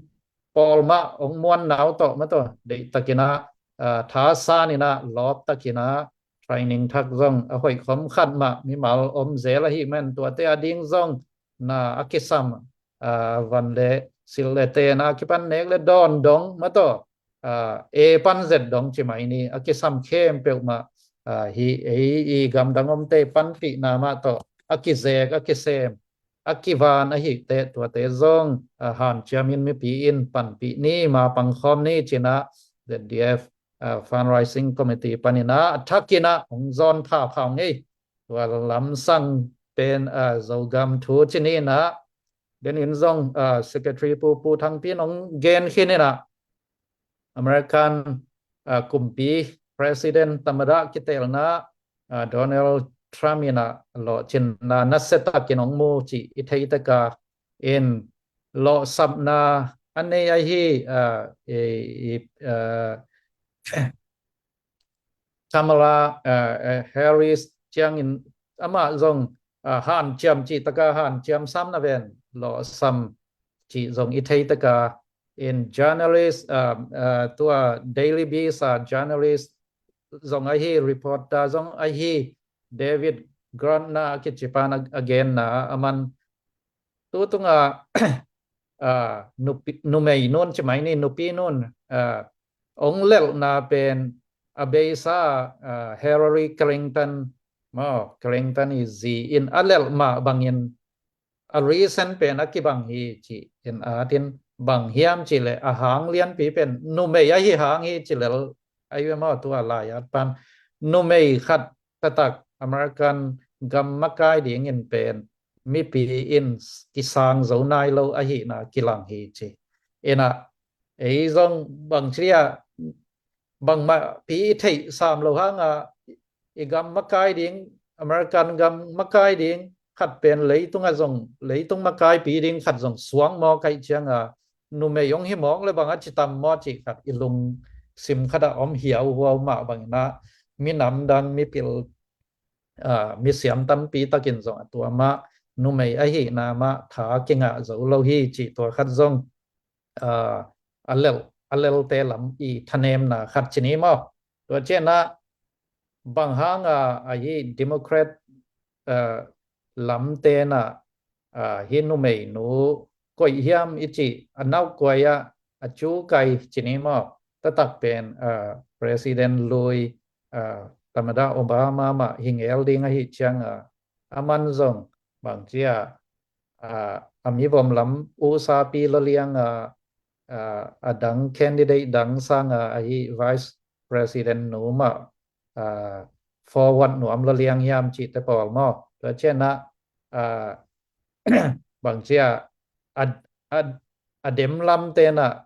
pawl mah hong muanna uh tawh mataw, deihtakin ah, a, thasan in ah lawp takin ah training thak zong a hoih khom khat mah mimal om zel ahih man tuate a ding zong na a kisam, a, van le silh le ten a kipan nek le dawn dong mataw, a, e pan zet dong ci mai ni, a kisam khempeuh mah, a, hi ei i gamdang omte panpihna mah tawh a kizek, a kisem, a kivan ahih teh tuate zong, a, hanciam in mipi in panpih ni, ma pangkhawm ni ci in ah Z D F, a, fundraising committee panin ah a thakin ah hong zawn phapha ngei. Tua lamsang pen, a, Zogam thu ci ni in ah, den in zong, a, Secretary Pu Pu Thang Pi in hong gen khin in ah, American, a, kumpi President tamada kitelna, a, Donald Trump in ah lawhcinna nasia takin hong mu cih i thei teka in lawhsapna a nei ahi, a, i, i, a, Kamala, a, a, Harris ciangin amah zong, a, hanciam cih taka hanciam sam na ven lawhsam cih zong i thei taka in journalist, a, a, tua Daily Beast a journalist zong ahi, reporter zong ahi, David Grant na a kicipan a, a genna a man tu tunga, a, nupi, numei nun ci mai ni, nupi nun, a, hong lelhna pen a beisa, a, Hillary Clinton maw, Clinton i zi in a lelh mah bangin a reason pen a kibang hi ci in atin, bang hiam cih leh a hang lianpi pen numei ahi hang hi ci lel ahi ve maw. Tua lai-at pan numei khat taktak American gam makai dingin pen mipi in kisang zo nai lo ahihna kilang hi ci. Inah ei zong bangci a bangmah pi i theih sam lo hanga i gam makai ding, American gam makai ding khat pen leitungah zong, leitung makaipi ding khat zong suang maw kaih cianga numei hong hi mawk le bang a ci tam maw cih khat i lungsim khatah om hiauhuau mah banginah minam dang mipil, ah, misiam tampi takin zong a tua mah numei ahihna mah tha kingah zo lo hi cih tua khat zong, ah, a lel, a lelte lam i thanemna khat ci ni maw. Tua cianah bang hanga ahi Democrat, ah, lam tenah, ah, hi numeinu koih hiam i cih a naukuai ah a cukai ci ni maw. Taktak pen, ah, President lui, ah, Tamada Obama mah hi ngel ding ahi cianga aman zong bangci a, ah, a mivom lam usapi lalianga, ah, a dang candidate dang sanga ahi Vice President nu mah, ah, forward nuam laliang hiam cihte pawl maw. Tua cianah, ah, bangci a, a, a, a dem lam tenah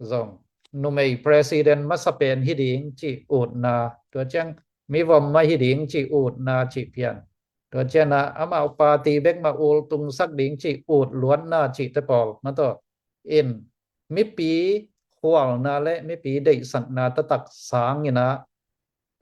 zong numei president masa pen hi ding cih utna, tua ciang mivom mah hi ding cih utna cih pian. Tua cianah amau party bek mah ultungsak ding cih ut luatna cihte pawl mataw in mipi khualna le mipi deihsakna taktak sanginah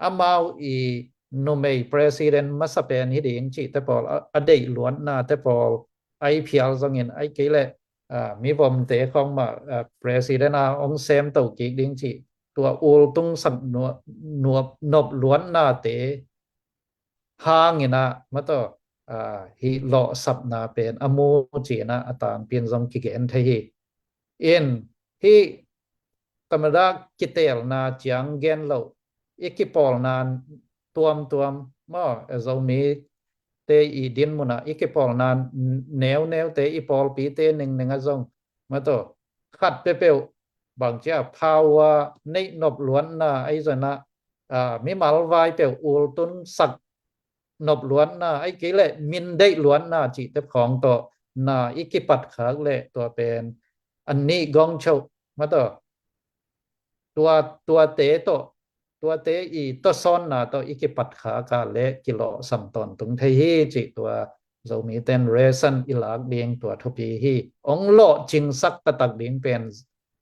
amau i numei president masa pen hi ding cihte pawl a, a deih luatnate pawl ai phial zongin ai kei leh, ah, mivomte khawng mah, ah, president a hong semto kik ding cih tua ultungsak nuap, nuap, nop luatnate hanginah mataw, ah, hih lawhsapna pen a mu cinah a tangpin zong kigen thei hi. In hih Tamada kitelna ciang gen lo i kipawlna tuamtuam maw, Zomite i dinmunah i kipawlna neuneute i pawlpite ningningah zong mataw khat peuhpeuh bangci a power neih nop luatna ahi zonah, ah, mimal vai peuh ultungsak nop luatna ai kei leh min deih luatna cihte khawng tawh na i kipat khak leh tua pen annih gong choh mataw tua, tuate tawh, tuate i tawsawnna tawh i kipat khak a leh kilawhsam tawntung thei hi cih tua Zomite'n lesson i lak ding tua thupi hi. Hong lawhcingsak taktak ding pen,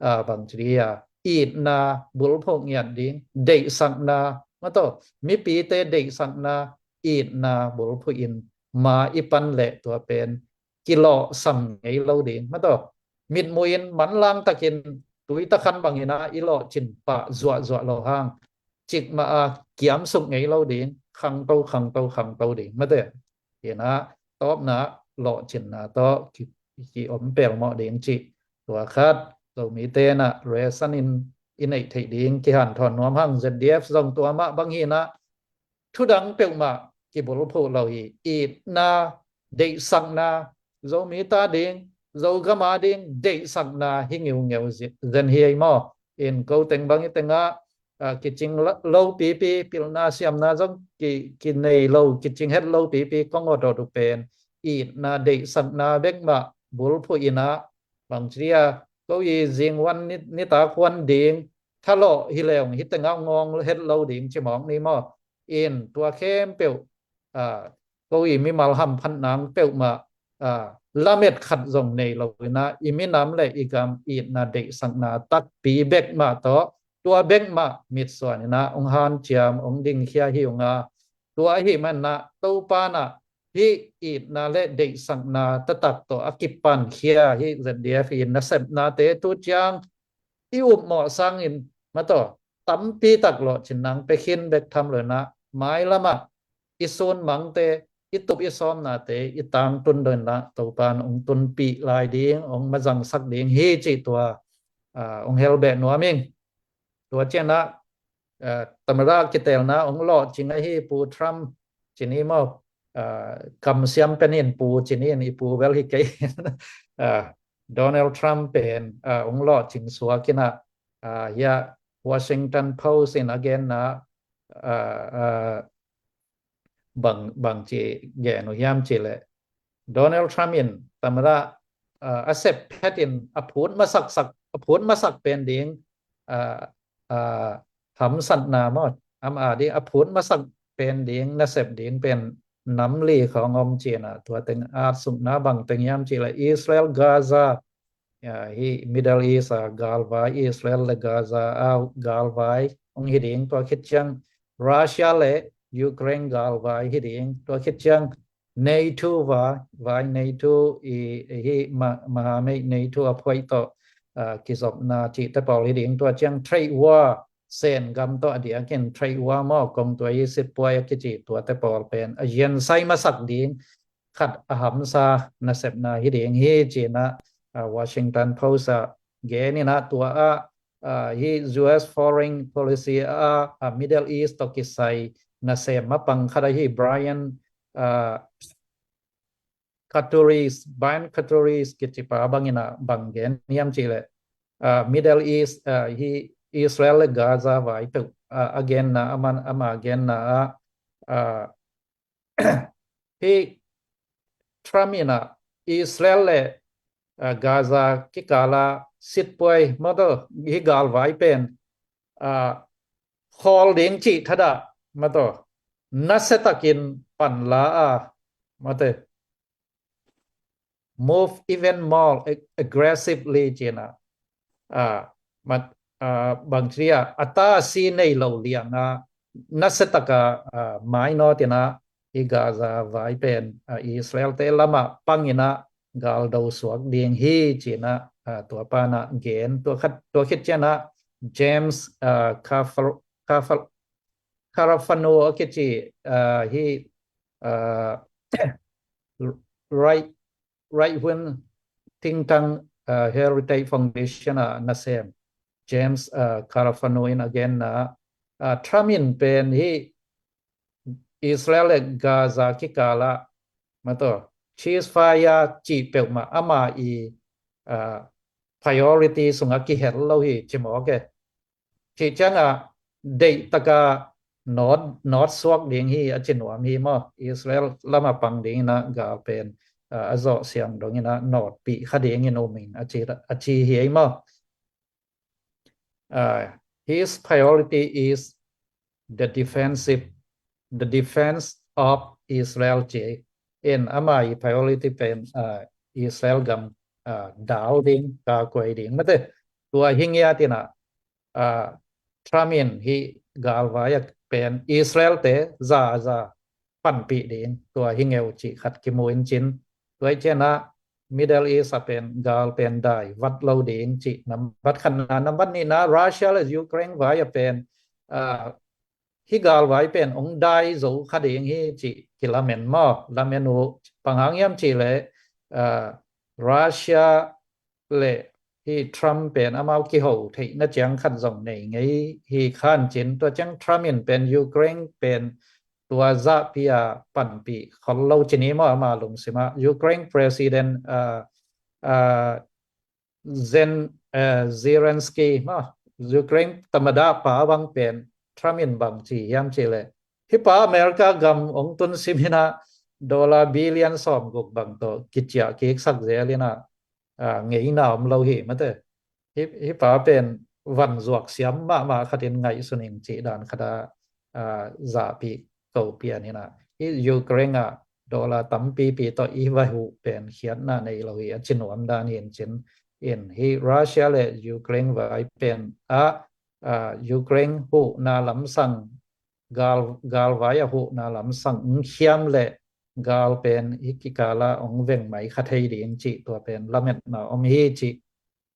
ah, bangci a itna bulphuh ngiat ding, deihsakna mataw mipite deihsakna itna bulphuh in ma i pan leh tua pen kilawhsam ngei lo ding mataw mitmuh in manlang takin tui takhan banginah i lawhcin pah zuahzuah lo hang cikmah a kiamsuk ngei lo ding, khangto khangto khangto ding mataw. Inah tawpna lawhcinna tawh ki, ki om pelmawh ding cih tua khat Zomite'n ah lesson in i neih theih ding kihanthawn nuam hang. Z D F zong tua mah bang hinah thudang peuhmah kibulphuh lo hi. Itna, deihsakna, Zomite a ding, Zogam a ding deihsakna hi ngiungeu zen hi ei maw. In ko teng bang i tengah, ah, kicing lo pipi, pilna siamna zong ki, kinei lo, kicing het lo pipi kong awt awt uh pen itna deihsakna bekmah bulphuh inah bangci a ko i zinghuan ni, nitak huan ding thalawh hi leng hih tengah ngawng het lo ding ci mawk ni maw. In tua khempeuh, ah, ko i mimal hamphat nang peuhmah, ah, lamet khat zong nei lo inah i minam le i gam itna deihsakna takpi bekmah tawh tua bekmah mitsuan inah hong hanciam hong dingkhia hi ung a. Tua ahih manah Topa'n ah hih itna le deihsakna taktak tawh a kipankhia hih Z D F i nasepnate tu ciang i upmawh sangin mataw tampi tak lawhcin nang pekhin bek tham lo inah mailamah i sunmangte, i tup i sawmnate i tangtun dong inah Topa'n hong tunpih lai ding, hong mazangsak ding hi cih tua, ah, hong helbeh nuam ing. Tua cianah, ah, Tamada kitelna hong lawhcing ahi Pu Trump ci ni maw, ah, kamsiam pen in Pu ci ni in i pu bel hi kei. Ah, Donald Trump pen, ah, hong lawhcing suak in ah, ah, hiah Washington Post in a genna, ah, ah, bang, bang ci gen uh hiam cih leh, Donald Trump in tamada, ah, a sep phet in a phut masaksak, a phut masak pen ding, ah, ah, hamsatna maw, ama ding a phut masak pen ding, nasep ding pen nam li khawng om ci-in ah, tua teng at sukna bang teng hiam cih leh Israel Gaza, ah, hih Middle East a galvai, Israel le Gaza a galvai hong hi ding, tua khit ciang Russia le Ukraine galvai hi ding, tua khit ciang NATO vai, vai NATO i, i hih ma-, mahamei NATO a phuai tawh, ah, kizopna cihte pawl hi ding, tua ciang trade war, Sen gam tawh a diakin trade war maw, kong tua i sitpuai a kici tuate pawl pen a ziansai masak ding khat a hamsa nasepna hi ding hi ci-in ah, ah, Washington Post ah gen in ah, tua ah, ah, hih U S foreign policy ah, ah, Middle East tawh kisai nasem mapang khat ahi Brian, ah, Katuris, Brian Katuris kicipa bang in ah bang gen hiam cih leh, ah, Middle East, ah, hih Israel le Gaza vai peuh, ah, a genna, aman, ama genna ah, ah, hih Trump in ah Israel le, ah, Gaza kikal ah sitpuai maw, tua hih galvai pen, ah, khawl ding cih thadah maw, tua nasiatakin panla a, maw, tua move even more ag-, aggressively ci-in ah, ah, mat-, ah, bang ci-a, a ta a si nei lo liang a, nasiatak a, ah, mainawt in ah hih Gaza vai pen, ah, Israel-te lam ah pang in ah galdo suak ding hi ci-in ah, ah, tua pan ah gen, tua khat, tua khit ciang ah James, ah, Kafar-, Kafar-, Carafano a kici, ah, hih, ah, right, right wing think tank, ah, Heritage Foundation ah nasem James, ah, Carafano in a genna ah, ah, Trump in pen hih Israel le Gaza kikal ah maw, tua ceasefire cih peuhmah ama i, ah, priority sungah kihel lo hi ci mawk e. Cih ciang ah deihtak a nawt, nawt suak ding hi a ci nuam hi maw. Israel lam ah pang ding in ah gal pen, ah, a zawh siang dong in ah nawtpih kha ding in um ing a ci, a ci hi ei maw. Ah, his priority is the defensive, the defense of Israel ci ei. In ama i priority pen, ah, Israel gam, ah, dal ding, kakuai ding, maw, tua hi ngiat in ah, ah, Trump in hih galvai ah pen Israel-te za, za panpih ding, tua hi ngeu cih khat kimu in cin. Tua hi ciang ah Middle East ah pen gal pen dai vat lo ding cih nambat khatna, nambat nihna Russia le Ukraine vai ah pen, ah, hih galvai pen hong dai zo kha ding hi cih kilamen maw, lamen uh. Bang hang hiam cih leh, ah, Russia le hih Trump pen amau kiho theihna ciang khat zong nei ngei hi khan cin, tua ciang Trump in pen Ukraine pen tua zahpi a panpih khol lo ci ni maw, ama lungsim ah. Ukraine President, ah, ah, Zen-, eh, Zelensky maw, Ukraine tamada pa bang pen Trump in bang ci hiam cih leh, hih pa America gam hong tun sim in ah dollar billion sawmguk bang tawh kiciah kiksak zel in ah, ah, ngeina om lo hi, maw, tua hih, hih pa pen van zuak siam mahmah khat in ngaihsun ing cih dan khat ah, ah, zahpih ko pian in ah, hih Ukraine ah dollar tampipi tawh i va huh pen khiatna nei lo hi a ci nuam dan hi in cin. In hih Russia le Ukraine vai pen ah, ah, Ukraine huhna lamsang, gal, galvai a huhna lamsang hong khiam leh gal pen hih kikal ah hong veng mai kha thei ding cih tua pen lametna om hi cih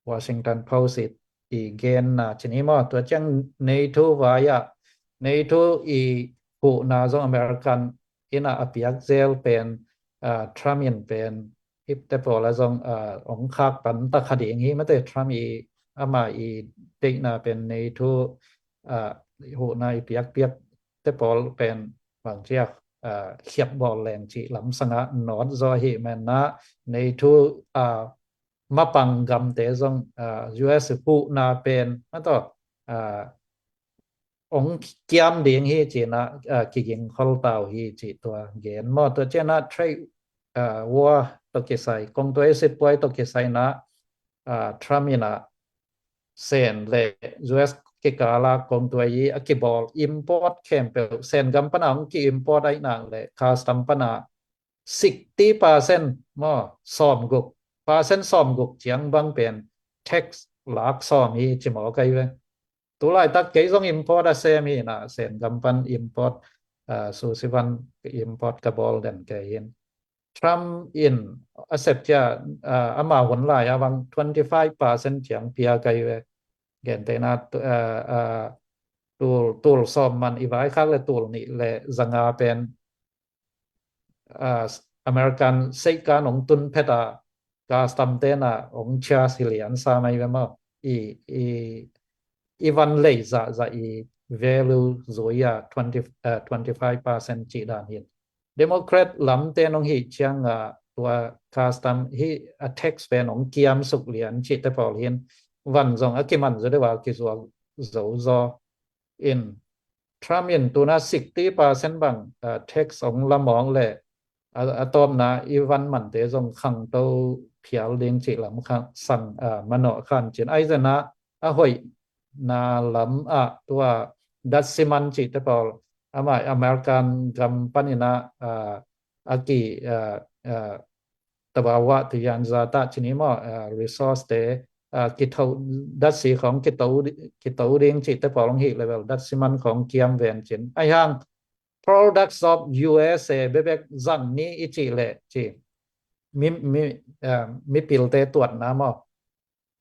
Washington Post i, i genna ci ni maw. Tua ciang NATO vai ah, NATO i huhna zong American in ah a piak zel pen, ah, Trump in pen hihte pawl ah zong, ah, hong khak pan ta kha ding hi, maw, tua Trump i, ama i deihna pen NATO, ah, huhna i piakpiakte pawl pen bang ci a, ah, khiap bawl leng cih lamsang ah nawt zaw ahih man ah NATO, ah, mapang gamte zong, ah, U S huhna pen, a tawh, ah, ong kiam ding hi cih na, ah, kiging khol ta uh hi cih tua gen maw. Tua ciang a trade, ah, war tawh kisai, kong tua i sitpuai tawh kisai na, ah, Trump in a Sen le U S kikala kong tua i a kibawl import khempeuh, Sen gam pana ong ki-import ai nak le custom pana sixty percent maw, sawmguk, percent sawmguk ciang bang pen tax lak sawm hi ci maw kai ve. Tulaitak kei zong import a sem hi na, Sen gam pan import, ah, susivan import ka bawl den kei hin. Trump in a sep cia, ah, ama hun lai a bang twenty five percent ciang pia kai ve. Gentena, ah, ah, tul, tul sawm man i vaikhak le tul nih le zanga pen, ah, American seihkan ong tun phet a, custom tena ong charge hi lian sa mai ve maw. I, i, i van lei zahzah i value zui a twenty, ah, twenty five percent cih dan hin. Democrat lamte nong hi ciang a tua custom hi a tax pen ong kiam suk lian cih te pawl hin van zong a kiman zo deuh a kizuak zo zaw in Trump in tuna sixty percent bang, ah, tax ong la mawk le a, a tawpna i van mante zong khangto phial ding cih lam khang sang, ah, manawh khan cin ai zena a hoihna lam ah tua datsi man cih te pawl ama American gam panin a, ah, a ki, ah, ah, tabawa tu yan za ta cini maw, ah, resource te, ah, kito datsi khong kito, kito ding cih te pawl ong hi level datsi man khong kiam ven cin. Ai hang products of U S A bebek zang ni i cih le ci. Mi, mi, ah, mipilte tuatna maw.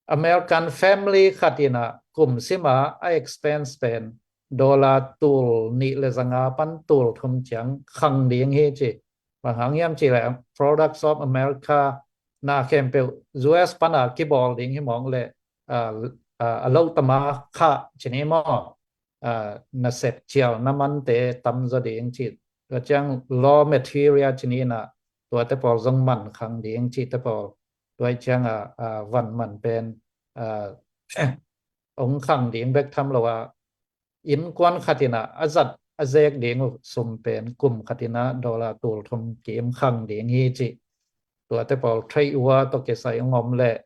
American family khat in a kum sima a expense pen dollar tul nih le zanga pan tul thum ciang khang ding hi ci. Bang hang hiam ci le products of America na khempeuh U S pana kibawl ding hi mawk le, ah, ah, a lo tama kha cini maw. Ah, nasep cial na mante tam zaw ding cih. Tua ciang raw material cini na tuate pawl zong man khang ding cih te pawl. Tua ciang a, ah, van man pen, ah, ong khang ding bek tham lo a, innkuan khat in a, a zat a zek ding uh sum pen kum khat in a dollar tul thum kim khang ding hi cih. Tuate pawl trade war tawh kisai ong om le,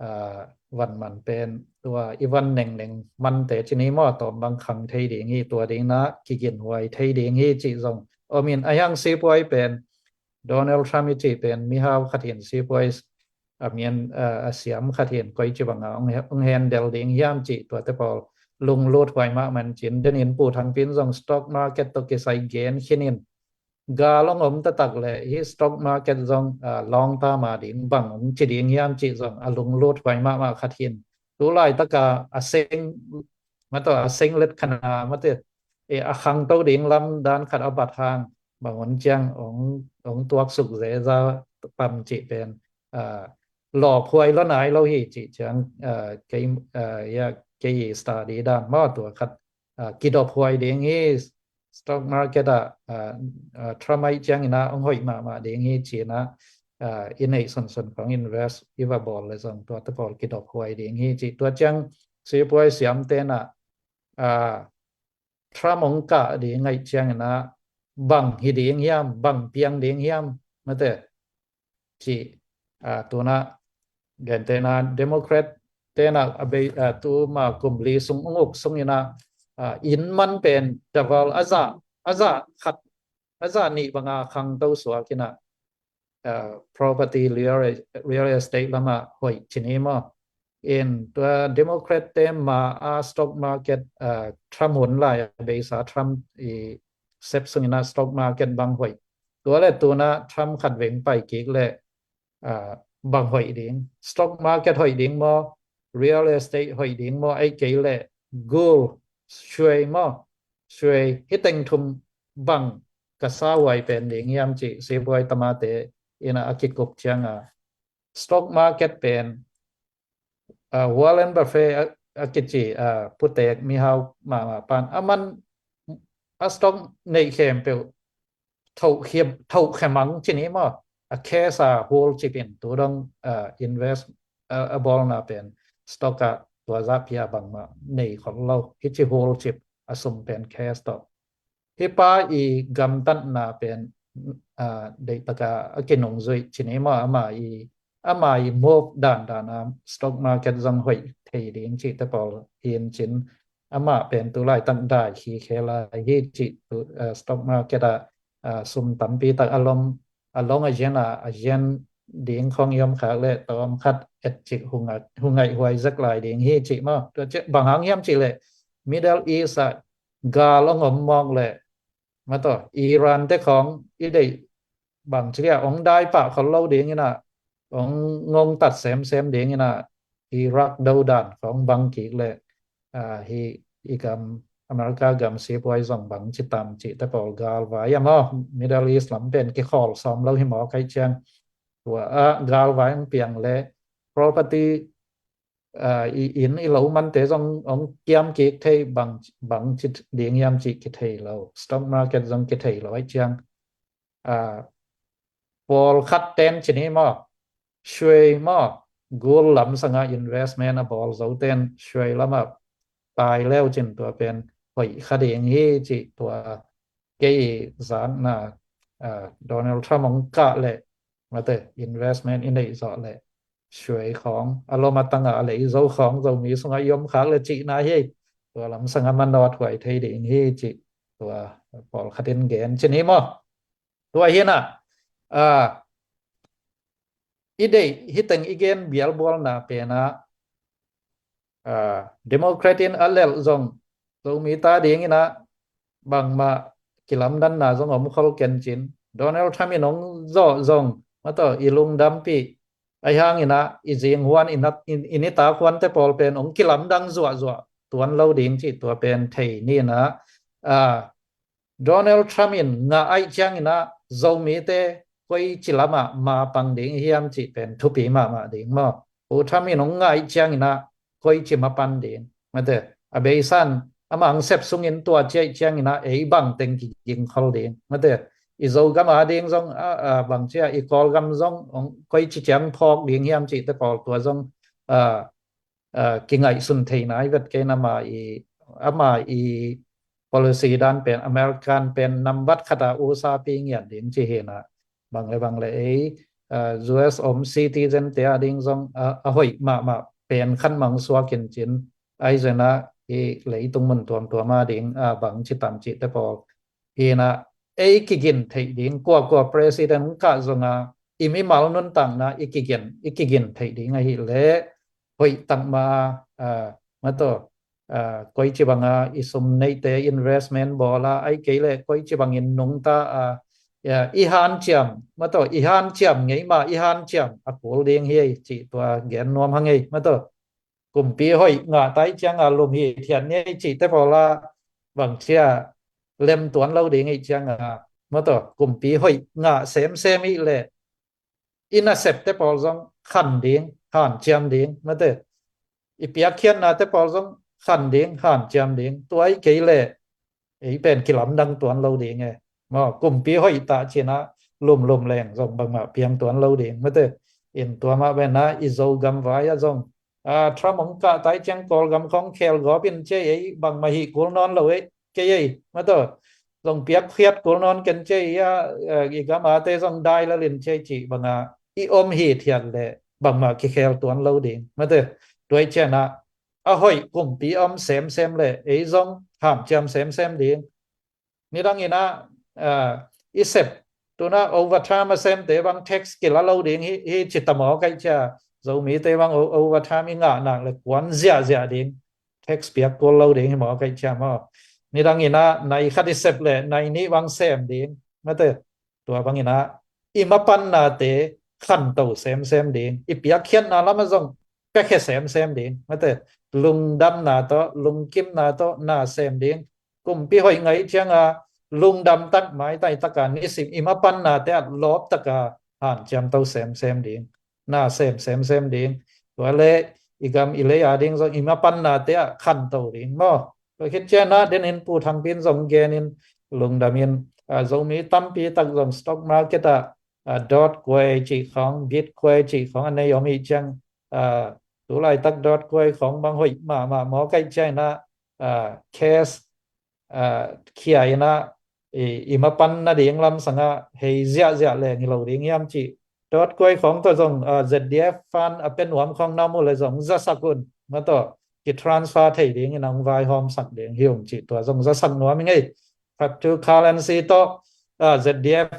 ah, van man pen tua i van nengneng mante cini maw tawm bang khang thei ding hi, tua ding na kigin huai thei ding hi cih zong om in a hiang sipuai pen Donald Trump i cih pen mihau khat hin sipuai a mian, ah, a siam khat hin koi ci banga ong, ong handle ding hiam cih tuate pawl lunglut huai mahmah cin den in Pu Thang Pin zong stock market tawh kisai gen khin in gal ong om taktak le hi stock market zong, ah, long term a ding bang ong ci ding hiam cih zong a lunglut huai mahmah khat hin. Tulaitaka a seng, ma tawh a seng let khana ma te, e, a khangto ding lam dan khat a bat hang bang ong ciang ong, ong tuak suk zeza tam cih pen, ah, lawphuai lo nai lo hi cih ciang, ah, kei, ah, ya, kei study dan maw tua khat, ah, kidophuai ding hi stock market ah, ah, ah, Trump ai ciang ina ong hoih mahmah ding hi cina, ah, i neih sunsun khong invest i va bawl le zong tuate pawl kidophuai ding hi ci. Tua ciang sipuai siamte na, ah, Trump ong kah ding ngaih ciang ina bang hi ding hiam, bang piang ding hiam, mate ci, ah, tuna gentena Democrat tena a bei, ah, tuma kum li sung ong uk sung ina, ah, inn man pen double a za, a za khat, a za nih banga khangto suak ina, ah, property real, real estate lama hoih cini maw. In tua Democrat te ma a stock market, ah, Trump hun lai a beisa Trump i sep sung ina stock market bang hoih. Tua le tuna Trump khat veng pai kik le, ah, bang hoih ding. Stock market hoih ding maw, real estate hoih ding maw, ai kei le gold, suai maw, suai hi teng thum bang ka sa huai pen ding hiam ci sipuai tamate ina a kikup ciang a stock market pen, ah, Warren Buffett a, a kici, ah, putek mihau mahmah pan a man a stock neih khempeuh thoh khia, thoh khia mang cini maw, a cash a hul cipin tu dong, ah, invest, a, a bawlna pen stock ah tua zahpi a bangmah nei khol lo. Hih ci hul cip a sum pen cash tawh. Hih pa i gamtatna pen, a, deihtak a a kinungzuih ci ni maw, ama i, ama i move dandan a stock market zong hoih thei ding cihte pawl hi in cin, amah pen tu laitak dai khikhe lai hi cih tu, a, stock market ah, a, sum tampi tak a lom, a long a zian a, a zian ding khong i om khak leh tawm khat et cik hu ngaih, hu ngaih huai zek lai ding hi cih maw. Tua ciah bang hang hiam cih leh Middle East ah gal ong om mawk leh, mataw, Iran te khong i deih bang ci lia ong dai pah khol lo ding in ah, ong ngongtat semsem ding in ah, Iraq dodan khong bang kik leh, a, hih i gam, America gam sipuai zong bang ci tam cihte pawl galvai a maw, Middle East lam pen kikhawl sawm lo hi maw, kaih ciang tua a galvai ong piang leh property, a, i inn i lo mante zong ong kiam kik thei, bang, bang ci ding hiam cih kithei lo, stock market zong kithei lo aih ciang, a, pawlkhat ten ci ni maw, suai maw, gul lam sanga investment a bawl zo ten suai lam ah tai leu cin tua pen hoih kha ding hi cih tua kei i zakna, a, Donald Trump ong kah leh, mate, investment i neih zawh leh suai khong, a lom a tang a lei zo khong Zomi sungah i om khak leh cihna hi. Tua lam sanga manawt huai thei ding hi cih tua pawlkhat in gen ci ni maw. Tua hi in ah, a, i deih hih teng i gen bialbualna pen ah, a, Democrat in a lelh zong Zomi ta ding in ah bangmah kilamdanna zong om khol ken cin, Donald Trump in ong zawh zong, mataw, i lungdampih, ahi hang in ah i zing huan, i nat, i, i nitak huante pawl pen ong kilamdang zuahzuah tuan lo ding cih tua pen thei ni in ah, a, Donald Trump in ngah aih ciang in ah Zomite koici lam ah ma pang ding hiam cih pen thupi mahmah ding maw. Pu Trump in ong ngah aih ciang in ah koici ma pan ding, mate, a beisan amah ong sep sungin tua ci aih ciang in ah ei bang teng kiging khol ding, mate, i Zogam a ding zong, a, a, bang ci a, i Kawlgam zong ong koici ciang phawk ding hiam cihte pawl tua zong, a, a, kingaihsun thei nai vet kei in, ama i, ama i policy dan pen American pen nambat khat a usapi ngiat ding ci hi in ah, bang le bang le ei, a, U S om citizen te a ding zong, a, a hoih mahmah pen khat mang suak in cin, ahi zong in ah i leitung mun tuamtuam a ding, a, bang ci tam cihte pawl hi in ah, ei kigin theih ding, kuakua president hong kah zong a, i mimal nuntakna i kigin, i kigin theih ding ahih leh hoih tak mah a, a, mataw, a, koici bang a i sum neihte investment bawl a, aih kei leh koici bangin nungta a, a, i hanciam, mataw, i hanciam ngei mah, i hanciam a kul ding hi ei cih tua gen nuam hang ei, mataw. Kumpi hoih ngah ta aih ciang a lum hithiat ni ei cihte pawl a, bang ci a, lem tuan lo ding ei ciang a, mataw, kumpi hoih ngah semsem i leh i nasepte pawl zong khan ding, hanciam ding, mate, i piakkhiatnate pawl zong khan ding, hanciam ding, tua aih kei leh ei pen kilamdang tuan lo ding e. Maw, kumpi hoih ta ci in ah lumlum leng zong bangmah piang tuan lo ding, mate. In tua mah pen ah i Zogam vai ah zong, a, Trump ong kah ta aih ciang Kawlgam khong khel gawp in ci ei, bangmah hih kul nawn lo ei, kei ei, mataw, zong piakkhiat kul nawn ken ci ei a, a, i gam ate zong dai lel in ci ei cih bang a i om hithiat leh bangmah kikhel tuan lo ding, mate. Tua aih ciang ah a hoih kumpi om semsem leh ei zong hanciam semsem ding. Nidang in ah, a, i sep, tu in ah overtime a semte bang tax kila lo ding hi, hi ci ta maw, kaih cia. Zomite bang o-, overtime i ngah nak leh kuan ziahziah ding, tax piak kul lo ding hi maw, kaih cia maw. Nidang in ah nai khat i sep leh nai nih bang sem ding, mate. Tua bang in ah i mapannate khanto semsem ding, i piakkhiatna lam ah zong piakhia semsem ding, mate. Lungdamna tawh, lungkimna tawh na sem ding. Kumpi hoih ngah ciang a lungdam tak, maitai tak a nisim i mapannate ah lawp tak a hanciamto semsem ding, na sem semsem ding. Tua leh i gam i lei a ding zong i mapannate ah khanto ding maw. Tua khit ciang ah den in Pu Thang Pin zong gen in, lungdam in, a, Zomi tampi tak zong stock market ah, a, Dogecoin cih khong, Bitcoin cih khong a nei om i ciang, ah, tu laitak dawtkuai khawng bang hoih mahmah maw, kaih ciangin ah, ah, case, ah, khia in ah, i, i mapan nading lam sangah hei ziahziah leng hi lo ding hiam cih. Dawtkuai khawng tawh zong, ah, Z D F fund a pia nuam khawng na om uh leh zong zasak un, mataw, kitransfer thei dingin ah hong vaihawmsak ding hi ung cih tua zong zasak nuam ing ei. Cryptocurrency tawh, ah, Z D F,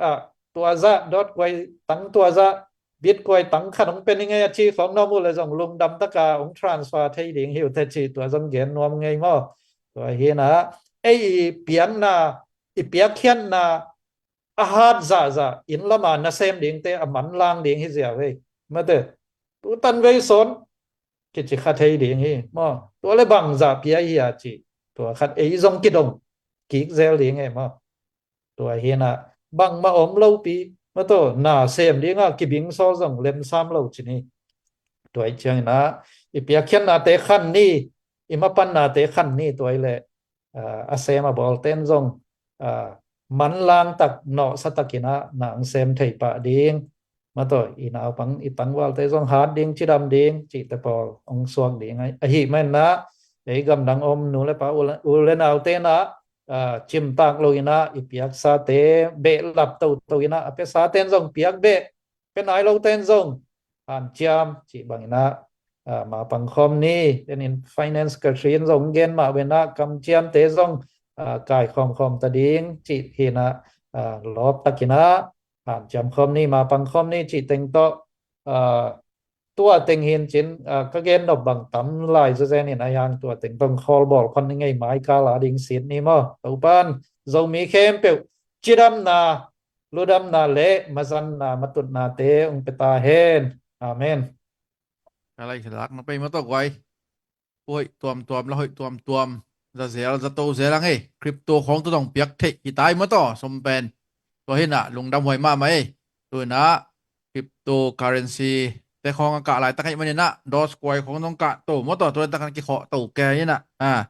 ah, tua zah dawtkuai tang, tua zah bitkuai tang khat hong pia ning ei a ci khawng na om uh leh zong lungdam taka hong transfer thei ding hi uh teh cih tua zong gen nuam ing ei maw. Tua hi in ah, ei i piakna, i piakkhiatna a hat zahzah inn lama nasem dingte a manlang ding hi ziau ei. Mate, tu tan vei sawn kici kha thei ding hi maw. Tua leh bangzah pia hi a cih, tua khat ei zong kidong kik zel ding ei maw. Tua hi in ah, bangmah om lopi, mataw, na sem dingah kibing sawl zong lemsam lo ci ni. Tua hi ciangin ah, i piakkhiatnate khan ni, i mapannate khan ni, tua hi leh, ah, a sem a bawlte'n zong, ah, manlang tak, nawhsa takin ah na hong sem thei pah ding, mataw, i naupang, i tangvalte zong hat ding, cidam ding cihte pawl hong suak ding ahi, ahih manin ah, ei gamdang om nu le pa, u le, u le naute'n ah, ah, cimtak lo in ah, i piaksate behlap toto in ah, a piasate'n zong piak beh, pia nai lote'n zong hanciam cih bangin ah, ah, mapang khawm ni. Then in finance ka thin zong gen mah ve in ah, kamciamte zong, ah, kai khawmkhawm ta ding cih hi in ah, ah, lawp takin ah hanciam khawm ni, mapang khawm ni cih teng tawh, ah, tua teng hi in cin, ah, ka gen nop bang tam lai zawzen in a hiang, tua teng tawh khawl bawl khawm ning ei, mai kal a ding sit ni maw. Topa'n Zomi khempeuh cidamna, ludamna le mazanna, matutnate hong pia ta hen. Amen. Ka lai lak na pei mataw guai. Hoih tuamtuam la hoih tuamtuam, za zel, za to zel ang ei. Crypto khawng tawh zong piak theih hi ta ei mataw, sum pen. Tua hi in ah lungdam huai mahmah ei. Tu in ah cryptocurrency te khawng a kah laitak ahih manin ah, Dogecoin khawng zong kah to mataw, tu laitak an kikhawh to kei in ah. Ah,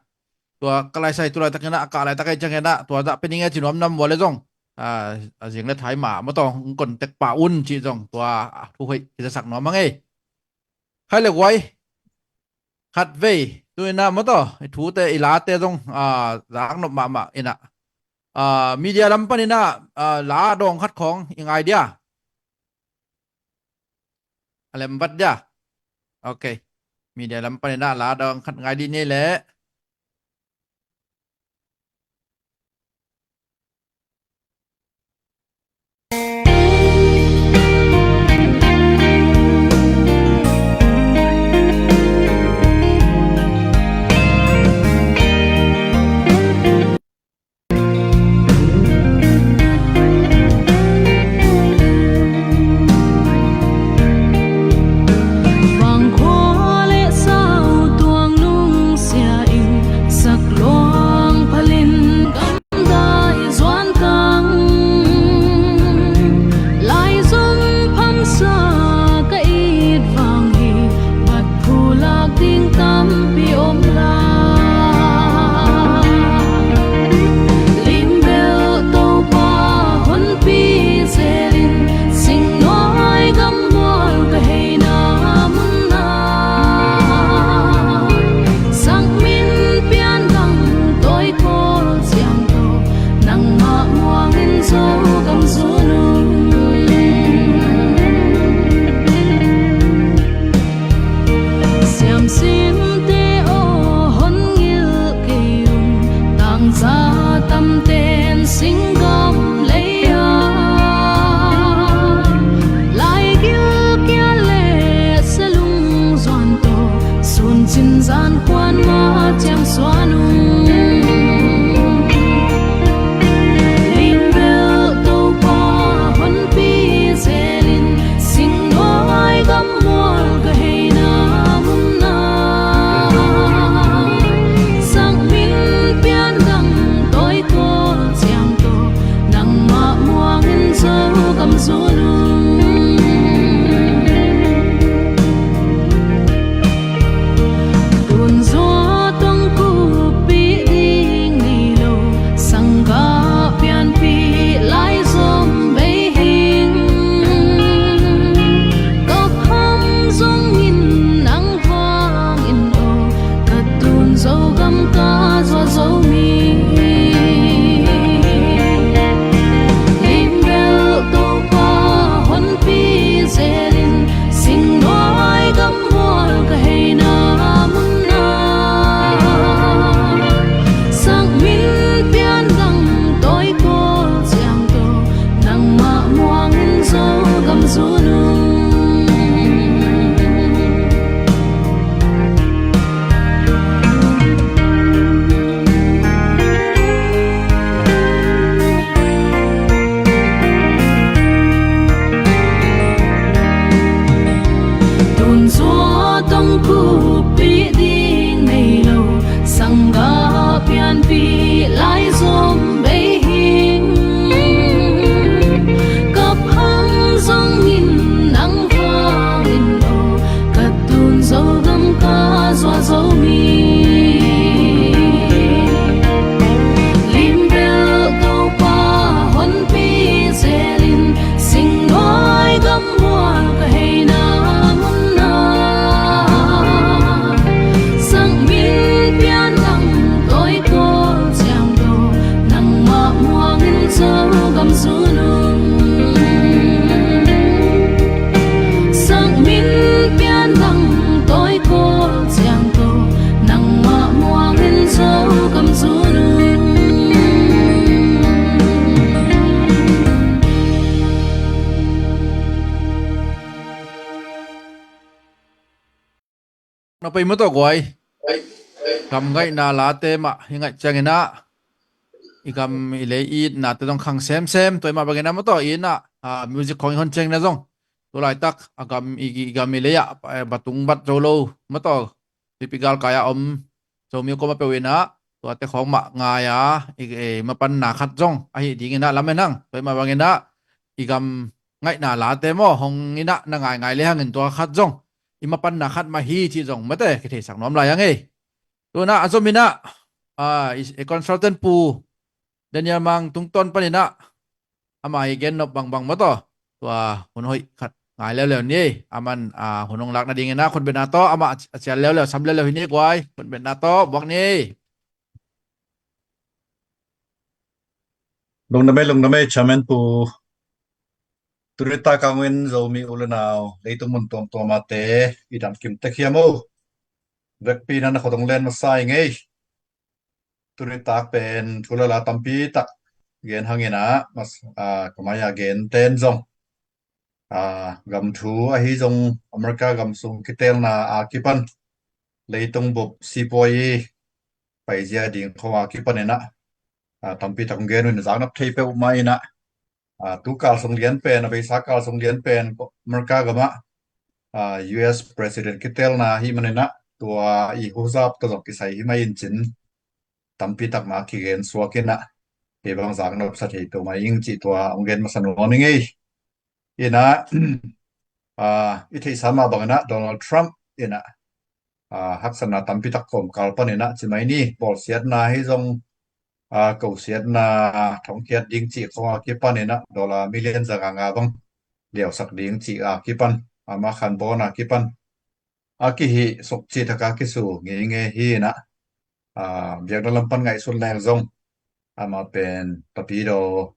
tua ka lai sai tu laitak in ah, a kah laitak ahih ciangin ah, tua zah pia ning ei ci nuam na om uh leh zong, ah, a zing le thai mah mataw, hong contact pah un cih zong, tua, ah, thu hoih kizasak nuam ang ei. Khai le guai. Khatvei, tu in ah mataw, i thute, i late zong, ah, zak nop mahmah in ah, ah, media lam panin ah, ah, la dawng khat khawng i ngai dia. A lem vat dia. Ok. Media lam panin ah la dawng khat ngai dih ni leh. Dai zuan tang, lai zong phamsa ka it vang hi, vat phulak ding tampi om lai. Lim belh Topa honpi zelin, singnuai gammual ka heina mun ah, sang min pian dang tawi kawl ciang tawh, nangmah muangin Zogam zun ung. Siamsinte aw, hon ngilh kei un, tangza tamten singgam lei-ah, laigil kia le selung zuan tawh, sun cin zan kuan mah ciam suan ung. Lim belh Topa honpi zelin, singnuai gammual ka heina mun ah, sang min pian dang tawi kawl ciang tawh, nangmah muangin Zogam zun ung. Tun zua tuang kuppih ding nei lo, sangkah pianpih lai zom bei hing. Ka pham zongin Kam zunung sangmin pian dang toi ko ciang ko nangmah muangin zo kam zunung. Na pei maw tawh guai. Gam ngaihna late mah i ngaih ciangin ah i gam i lei i itnate zong khang semsem, tua i mah bangin ah maw tawh i itna, ah, music khawng i hon ciangin ah zong tu laitak a gam i, i gam i lei ah, eh, batung bat zo lo maw tawh, tuipi galkai ah om Zomi kua mah peuh in ah tuate khawng mah ngai a, i, i mapanna khat zong ahi dingin ah lam en hang. Tua i mah bangin ah i gam ngaihna late maw hong in ah na ngaingai le hangin tua khat zong i mapanna khat mah hi cih zong mate kitheisak nuam lai hang ei. Tuna a zomin ah, ah, i, i consultant Pu Daniel Mang tungtawn panin ah ama i gen nop bangbang maw tawh tua hun hoih khat ngai leuleu ni. Aman, ah, hun hong lak nadingin ah khutbetna tawh amah a cial leuleu sam leuleu hi ni guai. Khutbetna tawh buak ni. Lungdam ei, lungdam ei, Chairman Pu. Tuni tak a hong en Zomi u le nau leitung mun tuamtuamate i dam kim tek hiam o. Vekpi in ah na khut hong len masa ing ei. Tuni tak pen thu le la tampi tak gen hangin ah, mas, ah, ka mai-a gen ten zong, ah, gam thu ahi zong America gam sung kitelna a kipan leitung bup sipuai paizia ding khawng a kipan in ah, ah, tampi tak hong gen uh in ah zaknop thei peuhmah in ah, ah, tu kal sung lian pen, a beisa kal sung lian pen America gam ah, ah, U S President kitelna hi manin ah tua i huzap tawh zong kisai hi mai in cin tampi tak mah kigen suak in ah kei bang zaknop sa thei peuhmah ing cih tua hong gen masa nuam ing ei. In ah, ah, i theihsa mah bangin ah Donald Trump in ah, ah, haksatna tampi tak kawmkal panin ah ci mai ni, bawlsiatna hi zong, ah, kosiatna thongkiat ding cih khawng a kipan in ah dollar million za nga nga bang liausak ding cih a kipan, ama khanbawn a kipan a kihih suk cih tak a kisu ngeinge hi in ah, ah, biakna lam pan ngaihsun leng zong ama pen tapidaw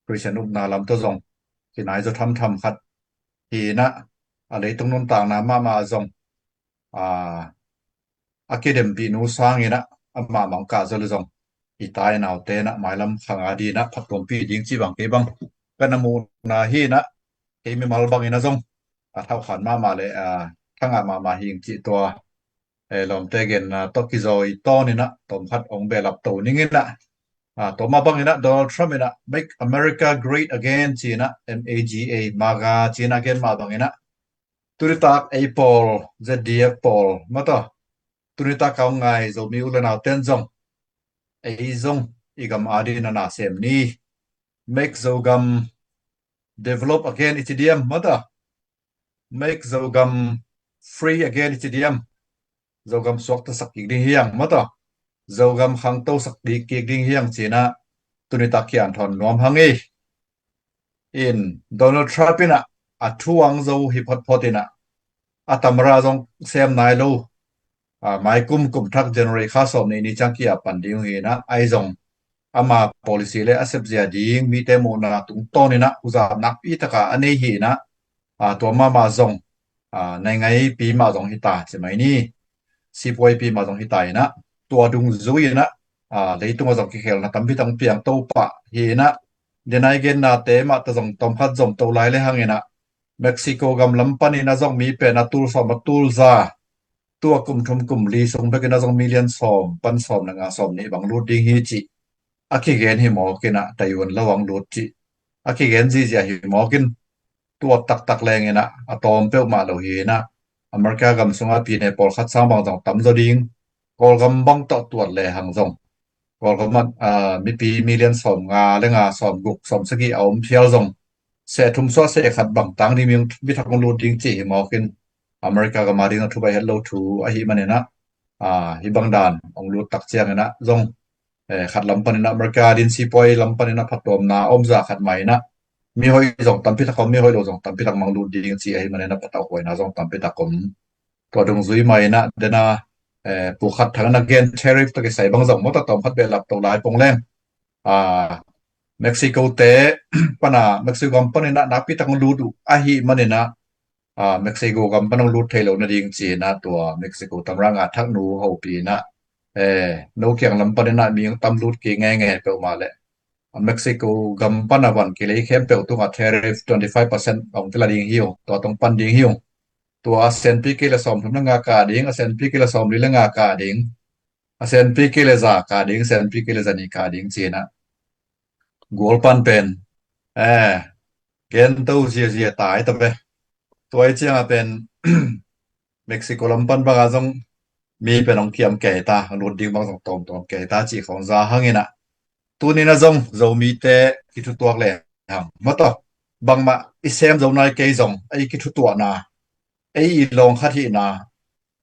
Christian upna lam tawh zong kinai zaw thamtham khat hi in ah, a leitung nuntakna mahmah zong, ah, a kidempih nu sangin ah amah mah hong kah zaw le zong i ta i naute in ah mailam khang a dingin ah phattuampih ding cih bang kei bang ka na muhna hi in ah, kei mimal bangin ah zong a thauhkhan mahmah le, ah, thangah mahmah hi ing cih tua, eh, lawmte genna tawh kizawi tawn in ah tawmkhat hong behlap to ning in ah, ah, tua mah bangin ah Donald Trump in ah Make America Great Again ci in ah, M A G A, MAGA ci in ah gen mah bangin ah tuni tak ei pawl, Z D F pawl maw tawh, tuni tak a hong ngai Zomi u le nau ten zong ei zong i gam a dingin ah na sem ni. Make Zogam develop again i ci diam maw tawh, Make Zogam free again i ci diam, Zogam suaktasak kik ding hi hang maw tawh, Zogam khangtosak kik ding hi hang ci in ah tuni tak kian thawn nuam hang ei. In Donald Trump in ah a thu ang zo hi photphot in ah a tamra zong sem nai lo, ah, mai kum kum thak January kha sawm nih ni ciang ki-ap pan ding uh hi in ah, ahi zong ama policy le a sepzia ding mite muhna tungtawn in ah huzap nakpi tak a a nei hi in ah, ah, tua mahmah zong, ah, naingaipi mah zong hi ta ci mai ni, sipuaipi mah zong hi ta in ah, tua dungzui in ah, ah, leitung ah zong kikhelna tampi tak piang to pah hi in ah, denai gennate mah tawh zong tawmkhat zom to lai le hang in ah Mexico gam lam panin ah zong mi pen a tul sawm a tul za, tua kum thum kum li sung bekin ah zong million sawm pan sawm le nga sawm nih bang lut ding hi cih a kigen hi mawk in ah, Taiwan lo ang lut cih a kigen zihziah hi mawk in, tua taktak leng in ah a tawm peuhmah lo hi in ah, America gam sungah pine pawlkhat sang bang zong tam zaw ding, Kawlgam bang tawh tuat le hang zong Kawlgam ah, ah, mipi million sawm nga le nga, sawm guk, sawm sagih a om phial zong seh thum suah seh khat bang tang ding mi, mi thak hong lut ding cih hi mawk in, America gam a ding a thu baih het lo thu ahi manin ah, ah, hi bang dan hong lut tak ciangin ah zong, eh, khat lam panin ah America din sipuai lam panin ah phattuamna omza khat mah in ah mi hoih zong tampi tak om, mi hoih lo zong tampi tak mang lut ding cih ahi manin ah patauhhuaina zong tampi tak om. Tua dungzui mah in ah dena, eh, pukhat thang in ah gen tariff tawh kisai bang zong maw tawh tawmkhat behlap to lai pong leng, ah, Mexico te pana Mexico gam paninah nakpi tak hong lut uh ahih maninah, ah, Mexico gam pan hong lut thei lo nading cinah tua Mexico tamrang a thaknu hopih inah, eh, no kiang lam paninah mi hong tam lut kik ngeingei peuhmah leh, ah, Mexico gam pana van kilei khempeuh tungah tariff twenty five percent hong kila ding hi uh, tua tong pan ding hi uh. Tua a senpi kei le sawmthum le nga kah ding, a senpi kei le sawmli le nga kah ding, a senpi kei le za kah ding, senpi kei le zani kah ding cinah gual pan pen, eh, gento ziazia tai ta ve. Tua i cianga pen Mexico lam pan banga zong mi pen hong kiam kei ta, hong lut ding bang zong tawmtawm kei ta cih khawng za hanginah, tunina zong Zomite kithutuak le hang mataw, bangmah i sem zo nai kei zong ei kithutuahna, ei i lawng khat hihna,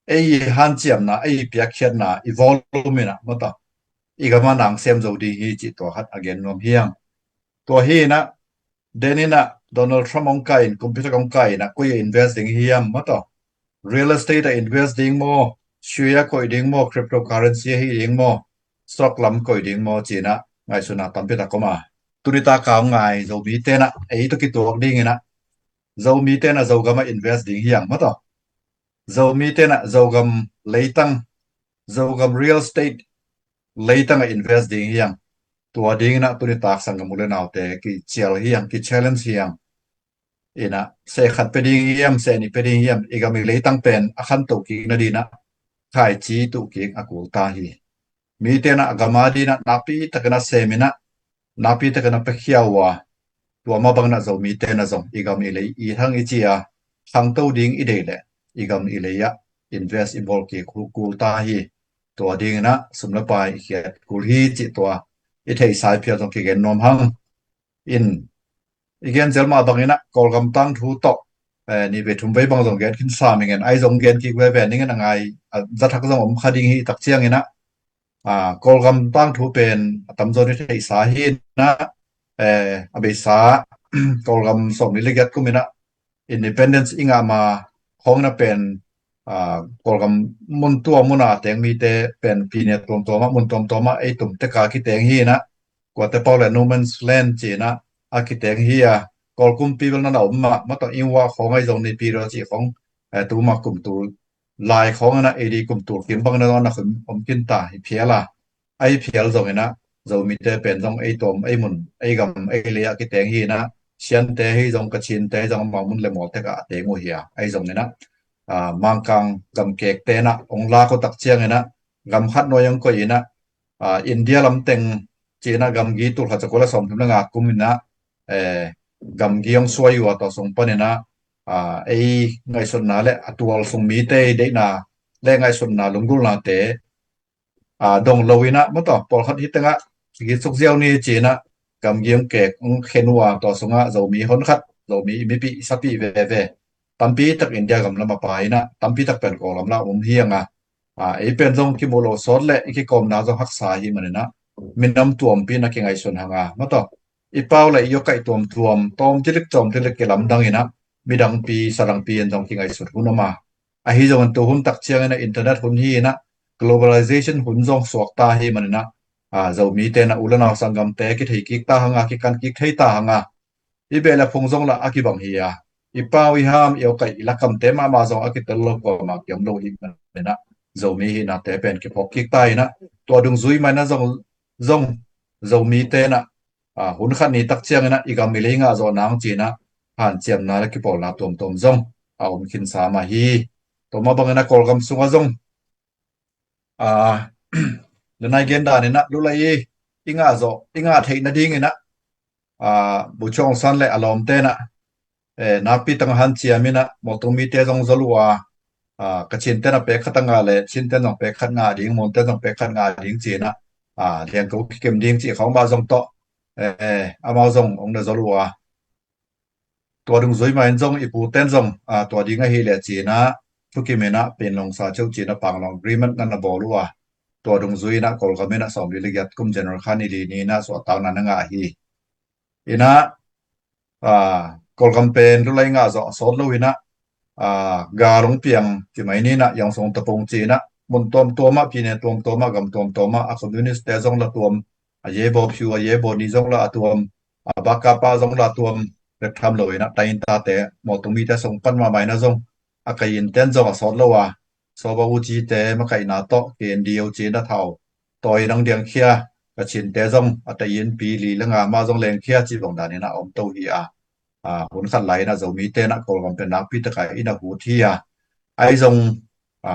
ei i hanciamna, ei i piakkhiatna i volume inah mataw, i gama nang sem zo ding hi cih tua khat a gen nuam hiang. Tua hi inah, deninah Donald Trump hong kai in, kumpitak hong kai inah koi a invest ding hiam mataw, real estate a invest ding maw, share koih ding maw, cryptocurrency ahi ding maw, stock lam koih ding maw cinah ngaihsutna tampitak om a, tunita ka hong ngai Zomite inah ei tawh kituak dinginah Zomite inah Zogam a invest ding hiang mataw, Zomite inah Zogam leitang, Zogam real estate leitang a invest ding hiang. Tua dinginah tunitak sanggam u le naute kicial hiang, kichallenge hiang. Inah seh khat pe ding hiam, seh nih pe ding hiam, i gam i leitang pen a khantoh kik nadinah khaici tuh kik a kul ta hi. Mite inah a gam a dinah nakpi takinah seminah, nakpi takinah pekhia uh a, tua mah banginah Zomite inah zong i gam i lei i thang i ci a khangto ding i deih leh i gam i lei ah invest i bawl kik kul ta hi. Tua dinginah sum le pai i khiat kul hi cih tua i theihsa i phial zong kigen nuam hang. In i gen zel mah banginah Kawlgam tangthu tawh, eh, nih vei thum vei bang zong gen khin sam i ngen, ai zong gen kik veve ningen a ngai, a zathak zong om kha ding hi tak cianginah, ah, Kawlgam tangthu pen a tamzaw ni theihsa hi inah, eh, a beisa Kawlgam sawmli le giat kuminah independence i ngah ma khawngna pen, ah, Kawlgam mun tua muna teng mite pen pine tuamtuamah mun tuamtuamah ei tum teka kiteng hi inah, kuate pau le no man's land cinah a kiteng hi a, Kawl kumpi bel na na om mah mataw, Ingwa khawng ahi zong Naypyidaw cih khawng, eh, tuma kumtul lai khawng inah ei di kumtul kim bang na na khum om kinta hi phial a, ahi phial zonginah Zomite pen zong ei tuam ei mun ei gam ei lei ah kiteng hi inah, Siante hi zong Kachinte hi zong amau mun le mawltek ah a teng uh hi a, ahi zonginah, ah, Mangkang gamkekte inah hong lak uh tak cianginah gam khat nuai hong koih inah, ah, India lamteng cinah gamgi tulkhat zakua le sawmthum le nga kuminah, eh, gamgi hong suai uh a, tua sung paninah, ah, ei ngaihsutna le a tual sung mite i deihna le ngaihsutna lunggulhnate, ah, dong lo inah mataw, pawlkhat hi tengah kigit suk ziau ni cinah gamgi hong kek hong khen uh a, tua sungah Zomi honkhat, Zomi i mipih i sapih veve tampi tak India gam lam a pai inah tampi tak pen Kawlgam lam om hiang a, ah, ei pen zong kimuh lo sawt le i kikawmna zong haksa hi maninah minam tuampi inah kingaihsun hang a mataw, i pau le i awkaih tuamtuam tawm tilik cawm tilik kilamdang inah midangpi sadangpi in zong kingaihsut hun om a, ahi zongin tu hun tak cianginah internet hun hi inah globalization hun zong suak ta hi maninah, ah, Zomite inah u le nau sanggamte kithei kik ta hang a, kikan kik thei ta hang a, i beh le phung zong lah a kibang hi a, i pau i ham i awkaih i lakamte mahmah zong a kitel lo kuamah kiam lo hi maninah Zomi hihnate pen kiphawk kik ta inah, tua dungzui mah inah zong, zong Zomite inah, ah, hun khat ni tak cianginah i gam i lei ngah zawh nang cinah hanciamna le kipawlna tuamtuam zong a om khinsa mah hi. Tua mah banginah Kawlgam sungah zong, ah, le nai gen daninah lulai i, i ngah zawh i ngah theih nadinginah, ah, Bogyoke Aung San le a lawmte inah, eh, nakpi tak hanciam inah Mawtungmite zong zol uh a, ah, Kachinte inah pek khat a ngah le Chinte in zong pek khat ngah ding, Monte in zong pek khat ngah ding cinah, ah, liangko kikim ding cih khawng mah zong tawh, eh, amau zong hong na zol uh a, tua dungzui mah in zong i pute in zong, ah, tua ding ahih leh cinah thukim inah Panglong sa ceuh cinah Panglong agreement na na bawl uh a, tua dungzui inah Kawlgam inah sawmli le giat kum January kha ni li ni inah suahtakna na ngah hi. Inah, ah, Kawlgam pen lulai ngah zawh a sawt lo inah, ah, gal hong piang kimai ni inah Yawngsawng Tapong cinah mun tuamtuamah, pine tuamtuamah, gam tuamtuamah a communist te zong la tuam, a yebo phiu, a yebo ni zong la a tuam, a bakapa zong la a tuam, bek tham lo in ah taintate mawtung mite sung pan mahmah in ah zong a kai innten zong a sawt lo a, sawba ucite makaihna tawh K N D O ci in ah thau tawi nang diangkhia, Kachinte zong a tai innpi li le nga mah zong lengkhia cih bang dan in ah a om to hi a, a, hun khat lai in ah Zomite in ah Kawlgam pen nakpi taka in ah hut hi a, ahi zong, a,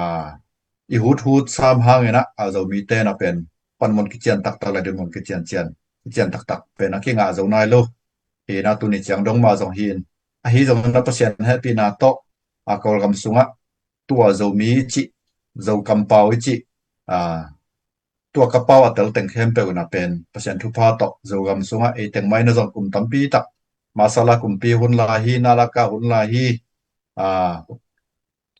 i huthut sam hang in ah, a, Zomite in ah pen panmun kician taktak le dinmun kician cian, kician taktak pen a kingah zo nai lo hi in ah tuni ciang dong mah zong hi in, ahi zong in ah Pasian hehpihna tawh, a, Kawlgam sungah tua Zomi i cih, Zo kampau i cih, a, tua ka pau a tel teng khempeuh in ah pen Pasian thupha tawh Zogam sungah ei teng mah in ah zong kum tampi tak, masala kumpi hun lai hi, nalaka hun lai hi, a,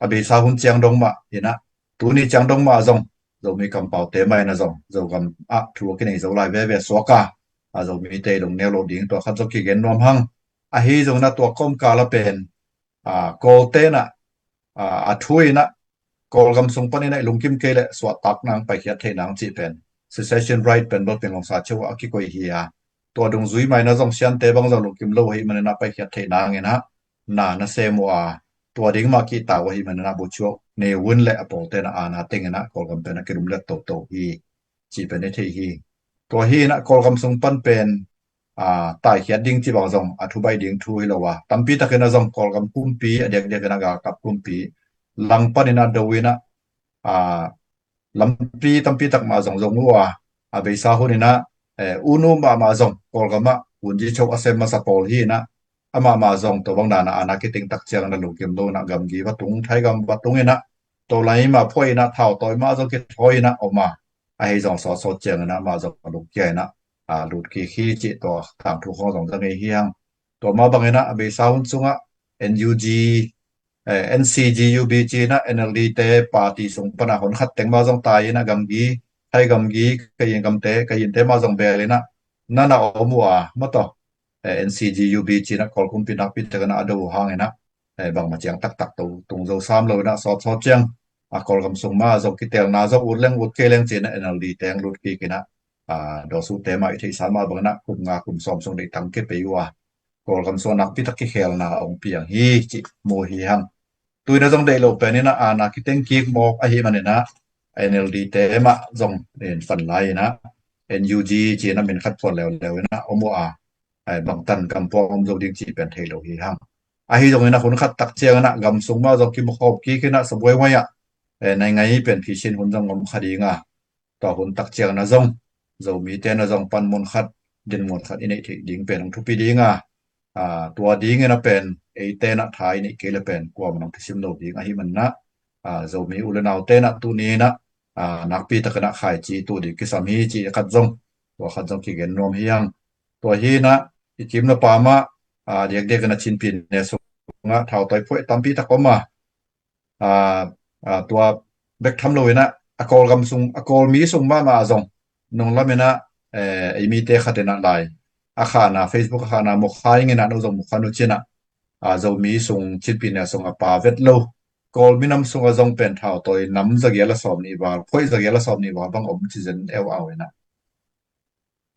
a beisa hun ciang dong mah in ah, tuni ciang dong mah zong Zomi kampaute mah in ah zong Zogam ah thu a kinei zo lai veve suak a, a, Zomite i lungneu loh ding tua khat zong kigen nuam hang. Ahi zong in ah tua kawmkal a pen, a, Kawlte in ah, a, a thu in ah Kawlgam sung panin ah i lungkim kei leh suahtak nang, paikhiat theih nang cih pen secession right pen bel Panglong sa cheu ah a kikoih hi a, tua dungzui mah in ah zong Siante bang zong lungkim lo ahih manin ah paikhiat theih nang in ah na na sem uh a, tua ding mah kihta uh ahih manin ah buchuak nei un leh a pawlte in ah aana teng in ah Kawlgam pen a kilumlet toto hi cih pen i thei hi. Tua hi in ah Kawlgam sung pan pen, a, taikhiat ding cih bang zong a thubaih ding thu hi lo a, tampi takin ah zong Kawlgam kumpi, a diakdiak in ah galkap kumpi lang panin ah do in ah, a, lampi tampi tak mah zong zong uh a, a beisa hun in ah, eh, U Nu mahmah zong Kawlgam ah Wungyichoke a sem masa pawl hi in ah, amah mah zong tua bang dan ah aana kiting tak ciang in ah lungkim lo in ah gamgi va tung, Thaigam va tung in ah, tua lai mah phuai in ah thautawi mah zong kithawi in ah om a, ahi zong sawtsawt ciang in ah amah zong a lungkia in ah, a, lut kik hi cih tua tangthu khawng zong za ngei hi hang. Tua mah bang in ah a beisa hun sungah N U G, eh, N C G U B ci in ah N L D te party sung pan ah hun khat teng mah zong tai in ah gamgi, Thai gamgi, Kayin gamte, Kayinte mah zong bel in ah na na om uh a, mah tawh, eh, N C G U B ci in ah Kawl kumpi nakpi takin ah a do uh hang in ah, eh, bangmah ciang taktak to tung zo sam lo in ah sawtsawt ciang, a, Kawlgam sung mah zong kitelna zong ut leng ut kei leng ci in ah N L D teng lut kik in ah, a, dawsute mah i theihsa mah bang in ah kum nga kum sawm sung deih tang kipei uh a, Kawlgam sung a nakpi tak kikhelna a hong piang hi cih mu hi hang. Tu in ah zong deih loh pen in ah aana kiteng kik mawk ahih man in ah N L D te mah zong in pan lai in ah N U G ci in ah min khat phuan leuleu in ah om uh a, ai, bangtan gampuang om zo ding cih pen thei lo hi hang. Ahi zong in ah hun khat tak ciang in ah gam sung mah zong kimukhawm kik in ah sabuaihuai ah, eh, naingai pen phisin hun zong om kha ding a, tua hun tak ciang in ah zong Zomite in ah zong panmun khat, dinmun khat i neih theih ding pen hong thupi ding a, a, tua ding in ah pen eite in ah tha i neih kei le pen kuamah hong kisim lo ding ahih man in ah, a, Zomi u le naute in ah tuni in ah, a, nakpi takin ah khaici tuh ding kisam hi cih khat zong, tua khat zong kigen nuam hi hang. Tua hi in ah i kim le pam ah, a, diakdiak in ah Chin pyine sungah thautawi phuai tampi tak om a, a, a, tua bek tham lo in ah a Kawlgam sung, a Kawlmi sung mahmah ah zong nunglam in ah, eh, ei mite khat in ah lai a khahna, Facebook a khahna mukha ing in ah no zong mukha nu ci in ah, a, Zomi sung Chin pyine sung a pa vet lo Kawl minam sung ah zong pen thautawi nam zagial a sawm nih val, phuai zagial a sawm nih val bang om ci zen eu au in ah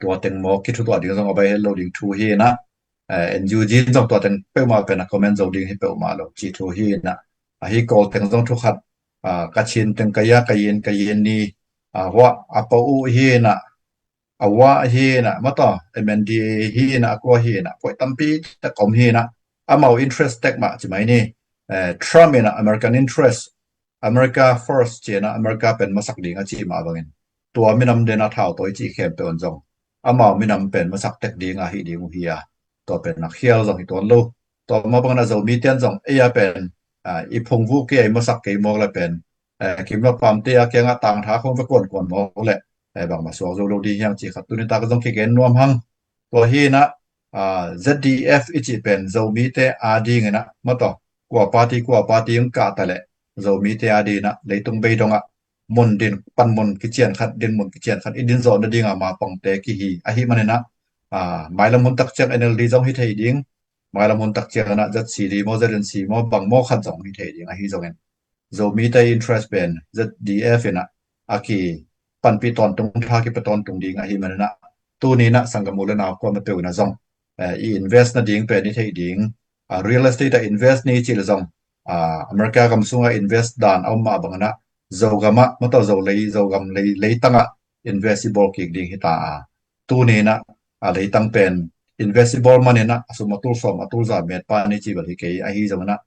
tua teng mawk kithutuah ding zong a baih het lo ding thu hi in ah, eh, N U G in zong tua teng peuhmah pen a comment zo ding hi peuhmah lo cih thu hi in ah, ahi Kawl teng zong thu khat, a, Kachin teng Kaya, Kayin, Kayinni, a, huah a pau uh hi in ah, a wah hi in ah, mah tawh M N D A hi in ah, a kua hi in ah, phuai tampi tak om hi in ah, amau interest tek mah ci mai ni, eh, Trump in ah American interest, America first ci in ah America pen masak ding a cih mah bangin tua minam den a thautawi cih khempeuh in zong amau minam pen masak tek ding a hih ding uh hi a, tua pen a khial zong hi tuan lo. Tua mah bangin a Zomite in zong ei a pen, a, i phungvuh kei a i masak kei mawk le pen, eh, kim le pamte a kiangah tangtha khong ve kuankuan mawk le, eh, bangmah suak zo lo ding hiang cih khat tuni tak zong kigen nuam hang. Tua hi in ah, a, Z D F i cih pen Zomite a ding in ah mah tawh kua party kua party hong kah ta leh Zomite a ding in ah leitung bei dongah mun din, panmun kician khat, dinmun kician khat i din zawh nading a mapangte kihi ahih man in ah, a, mailam hun tak ciang N L D zong hi thei ding, mailam hun tak ciang in ah Z C D maw, Z N C maw, bang maw khat zong hi thei ding ahi zongin Zomite interest pen Z D F in ah a kipanpih tawntung, tha kipia tawntung ding ahih man in ah, Tuni in ah sanggam u le nau kuamah peuh in ah zong, eh, i invest nading pen i theih ding, ah, real estate ah invest ni cih le zong, ah, America gam sungah invest dan a om mah bangin ah Zogam ah, mataw, Zolei, Zogam lei, leitang ah invest i bawl kik ding hi ta a. Tuni in ah, ah, leitang pen invest i bawl man in ah a sum a tul sawm a tul za met pah ni cih bel hi kei, ahi zongin ah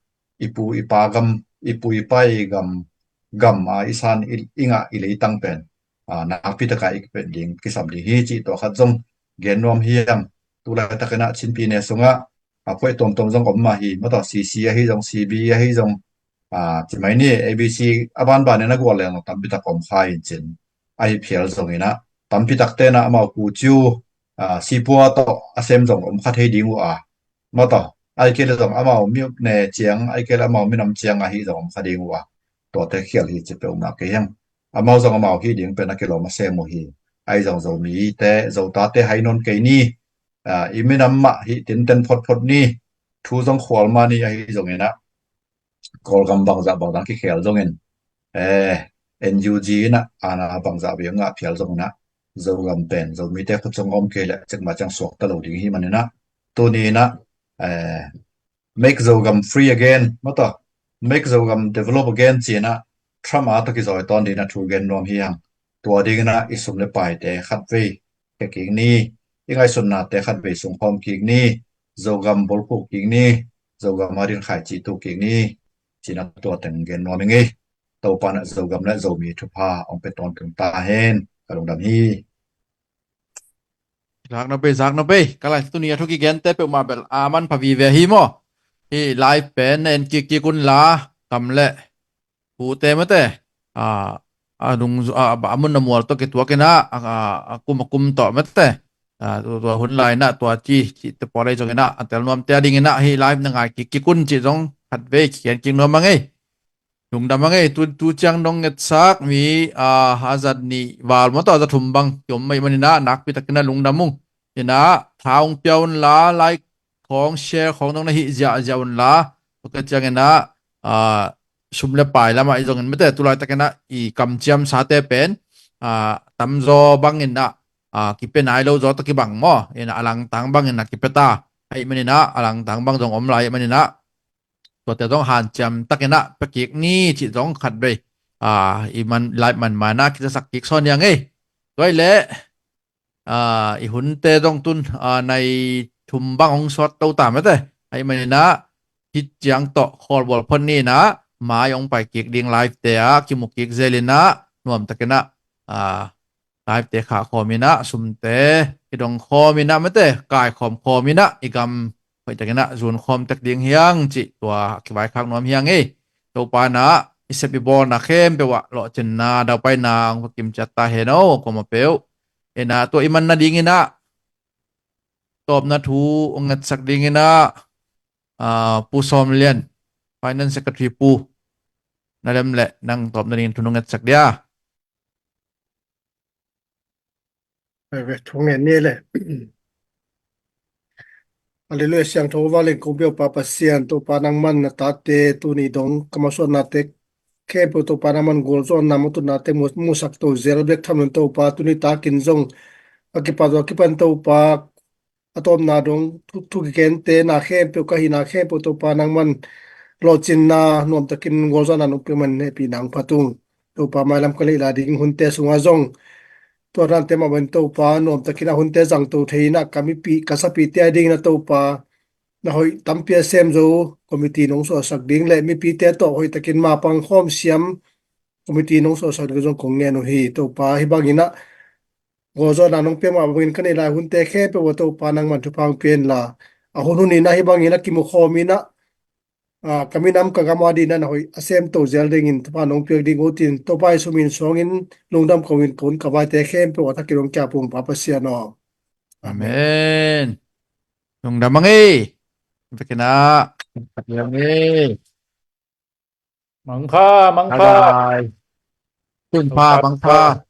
i pu i pa gam, i pu i pa i gam, gam a i san i, i ngah i leitang pen, ah, nakpi takin i kipen ding, kisam ding hi cih tua khat zong gen nuam hi hang. Tu laitakin ah Chin pyine sungah, ah, phuaih tuamtuam zong om mah hi, mataw, C C ahi zong, C B ahi zong, ah, ci mai ni, A B C a banban in a gual leng lo tampi tak om kha in cin. Ahi phial zongin ah tampi takte in ah amau kuciu, ah, sipua tawh a sem zong om kha thei ding uh a, mataw, ahih kei leh zong amau mi ne ciang, ahih kei leh amau minam ciang ahi zong om kha ding uh a, tuate khial hi ci peuhmah kei hang. Amau zong amau hih ding pen a kilawm a sem uh hi. Ahi zong Zomite, Zotate hai nawn kei ni, ah, i minam mah hih tinten photphot ni, thu zong khual mah ni, ahi zongin ah Kawlgam bangzah bangzah kikhel zongin, eh, N U G in ah, ana bangzah bia ngah phial zongin ah, Zogam pen Zomite khut sung om kei leh cikmah ciang suakta lo ding hi manin ah, tuni in ah, eh, make Zogam free again, mataw, make Zogam develop again ci-in ah Trump a tawh kizawi tawn dingin ah thu gen nuam hi hang. Tua dingin ah i sum le paite khatvei khia kik ni, i ngaihsutnate khatvei sungkhawm kik ni, Zogam bulphuh kik ni, Zogam a din khaici tu kik ni, ci-in ah tua teng gen nuam hi ing ei. Topa in ah Zogam le Zomi thupha hong pia tawntung ta hen. Ka lungdam hi. Zak na bei, zak na bei. Ka lai tuni a thu kigente peuhmah bel a manpha vive hi maw. Hih live pen na en kikkik un la, kam le pute mate, a, a, dung, a, a mun a mual tawh kituak in ah, a, a, a kum a kum tawh mate, a, tu, tua hun lai in ah tua ci, cihte pawl ahi zongin ah a tel nuamte a dingin ah hih live na ngai kikkik un cih zong khatvei kigen kik nuam ing ei. Lungdam ing ei. Tu, tu ciang nong etsak mi, a, a za nih val maw tawh a za thum bang kiom ahih manin ah nakpi takin ah lungdam ung. In ah tha hong pia un la, like khawng, share khawng dong na hih ziahziah un la. Tua khit ciangin ah, a, sum le pai lamah ahi zongin mate, tu laitakin ah i kamciamsate pen, a, tamzaw bangin ah, a, kipia nai lo zaw tawh kibang maw. In ah a langtang bangin ah kipia ta ahih manin ah, a langtang bang zong om lai ahih manin ah, tuate zong hanciam takin ah pia kik ni cih zong khatvei, a, i man, live man ma-in ah kizasak kik sawn hi ing ei. Tua ahih leh, a, i hunte zong tun, a, nai thum bang hong sawt to ta mate. Ahih manin ah hih ciang tawh khawlbawl phot ni in ah, mai hong pai kik ding livete ah kimu kik zel in ah, nuam takin ah, a, livete khah khawm in ah, sumte i dong khawm in ah mate, kai khawm khawm in ah, i gam hoih takin ah zun khawm tek ding hi hang cih tua kivaikhak nuam hi ing ei. Topa in ah i sep i bawlna khempeuh ah lawhcinna, daupaina hong kim ciat ta hen aw, kuamah peuh. In ah tua i man nadingin ah tawpna thu hong ngetsak dingin ah, a, Pu Sawm Lian, Finance Secretary Pu, na lem leh nang tawpna dingin thu hong ngetsak dia. Ve, ve, thu ngen ni le. Halleluiah, siangtho vanglian kong biau Pa Pasian, Topa nangman na tate tuni dong ka masuanate khempeuh Topa nangman gualzawhna mawh tutnate mu, musak to zel bek tham lo in Topa, tuni takin zong a kipat, a kipan Topa, a tawpna dong thu, thu kigente na khempeuh, ka hihna khempeuh Topa nangman lawhcinna, nuam takin gualzawhna nong pia man hehpihna hong phat ung. Topa mailam ka leih lai ding hunte sungah zong tua dante mah bangin Topa nuam takin a hunte zangto thei in ah ka mipih, ka sapihte a dingin ah Topa na hoih tampi a sem zo committee nong suahsak ding le mipite tawh hoih takin mapang khawm siam committee nong suahsak ding zong kong ngen uh hi. Topa hih bangin ah gualzawhna nong pia mah bangin ka neih lai hunte khempeuh ah Topa nangman thupha hong pia in la, a hun hun in ah hih bangin a kimu khawm in ah, a, ka minam ka gam a dingin ah na hoih a sem to zel dingin thupha nong piak ding uh tin, Topa Jesu min suangin lungdam ko-in ka hun ka vaite khempeuh a thakin hong kiap ung Pa Pasian aw. Amen. Lungdam ing ei. Vekin ah. Lungdam ing ei. Mangpha, mangpha. Bye bye. Tunpha, mangpha.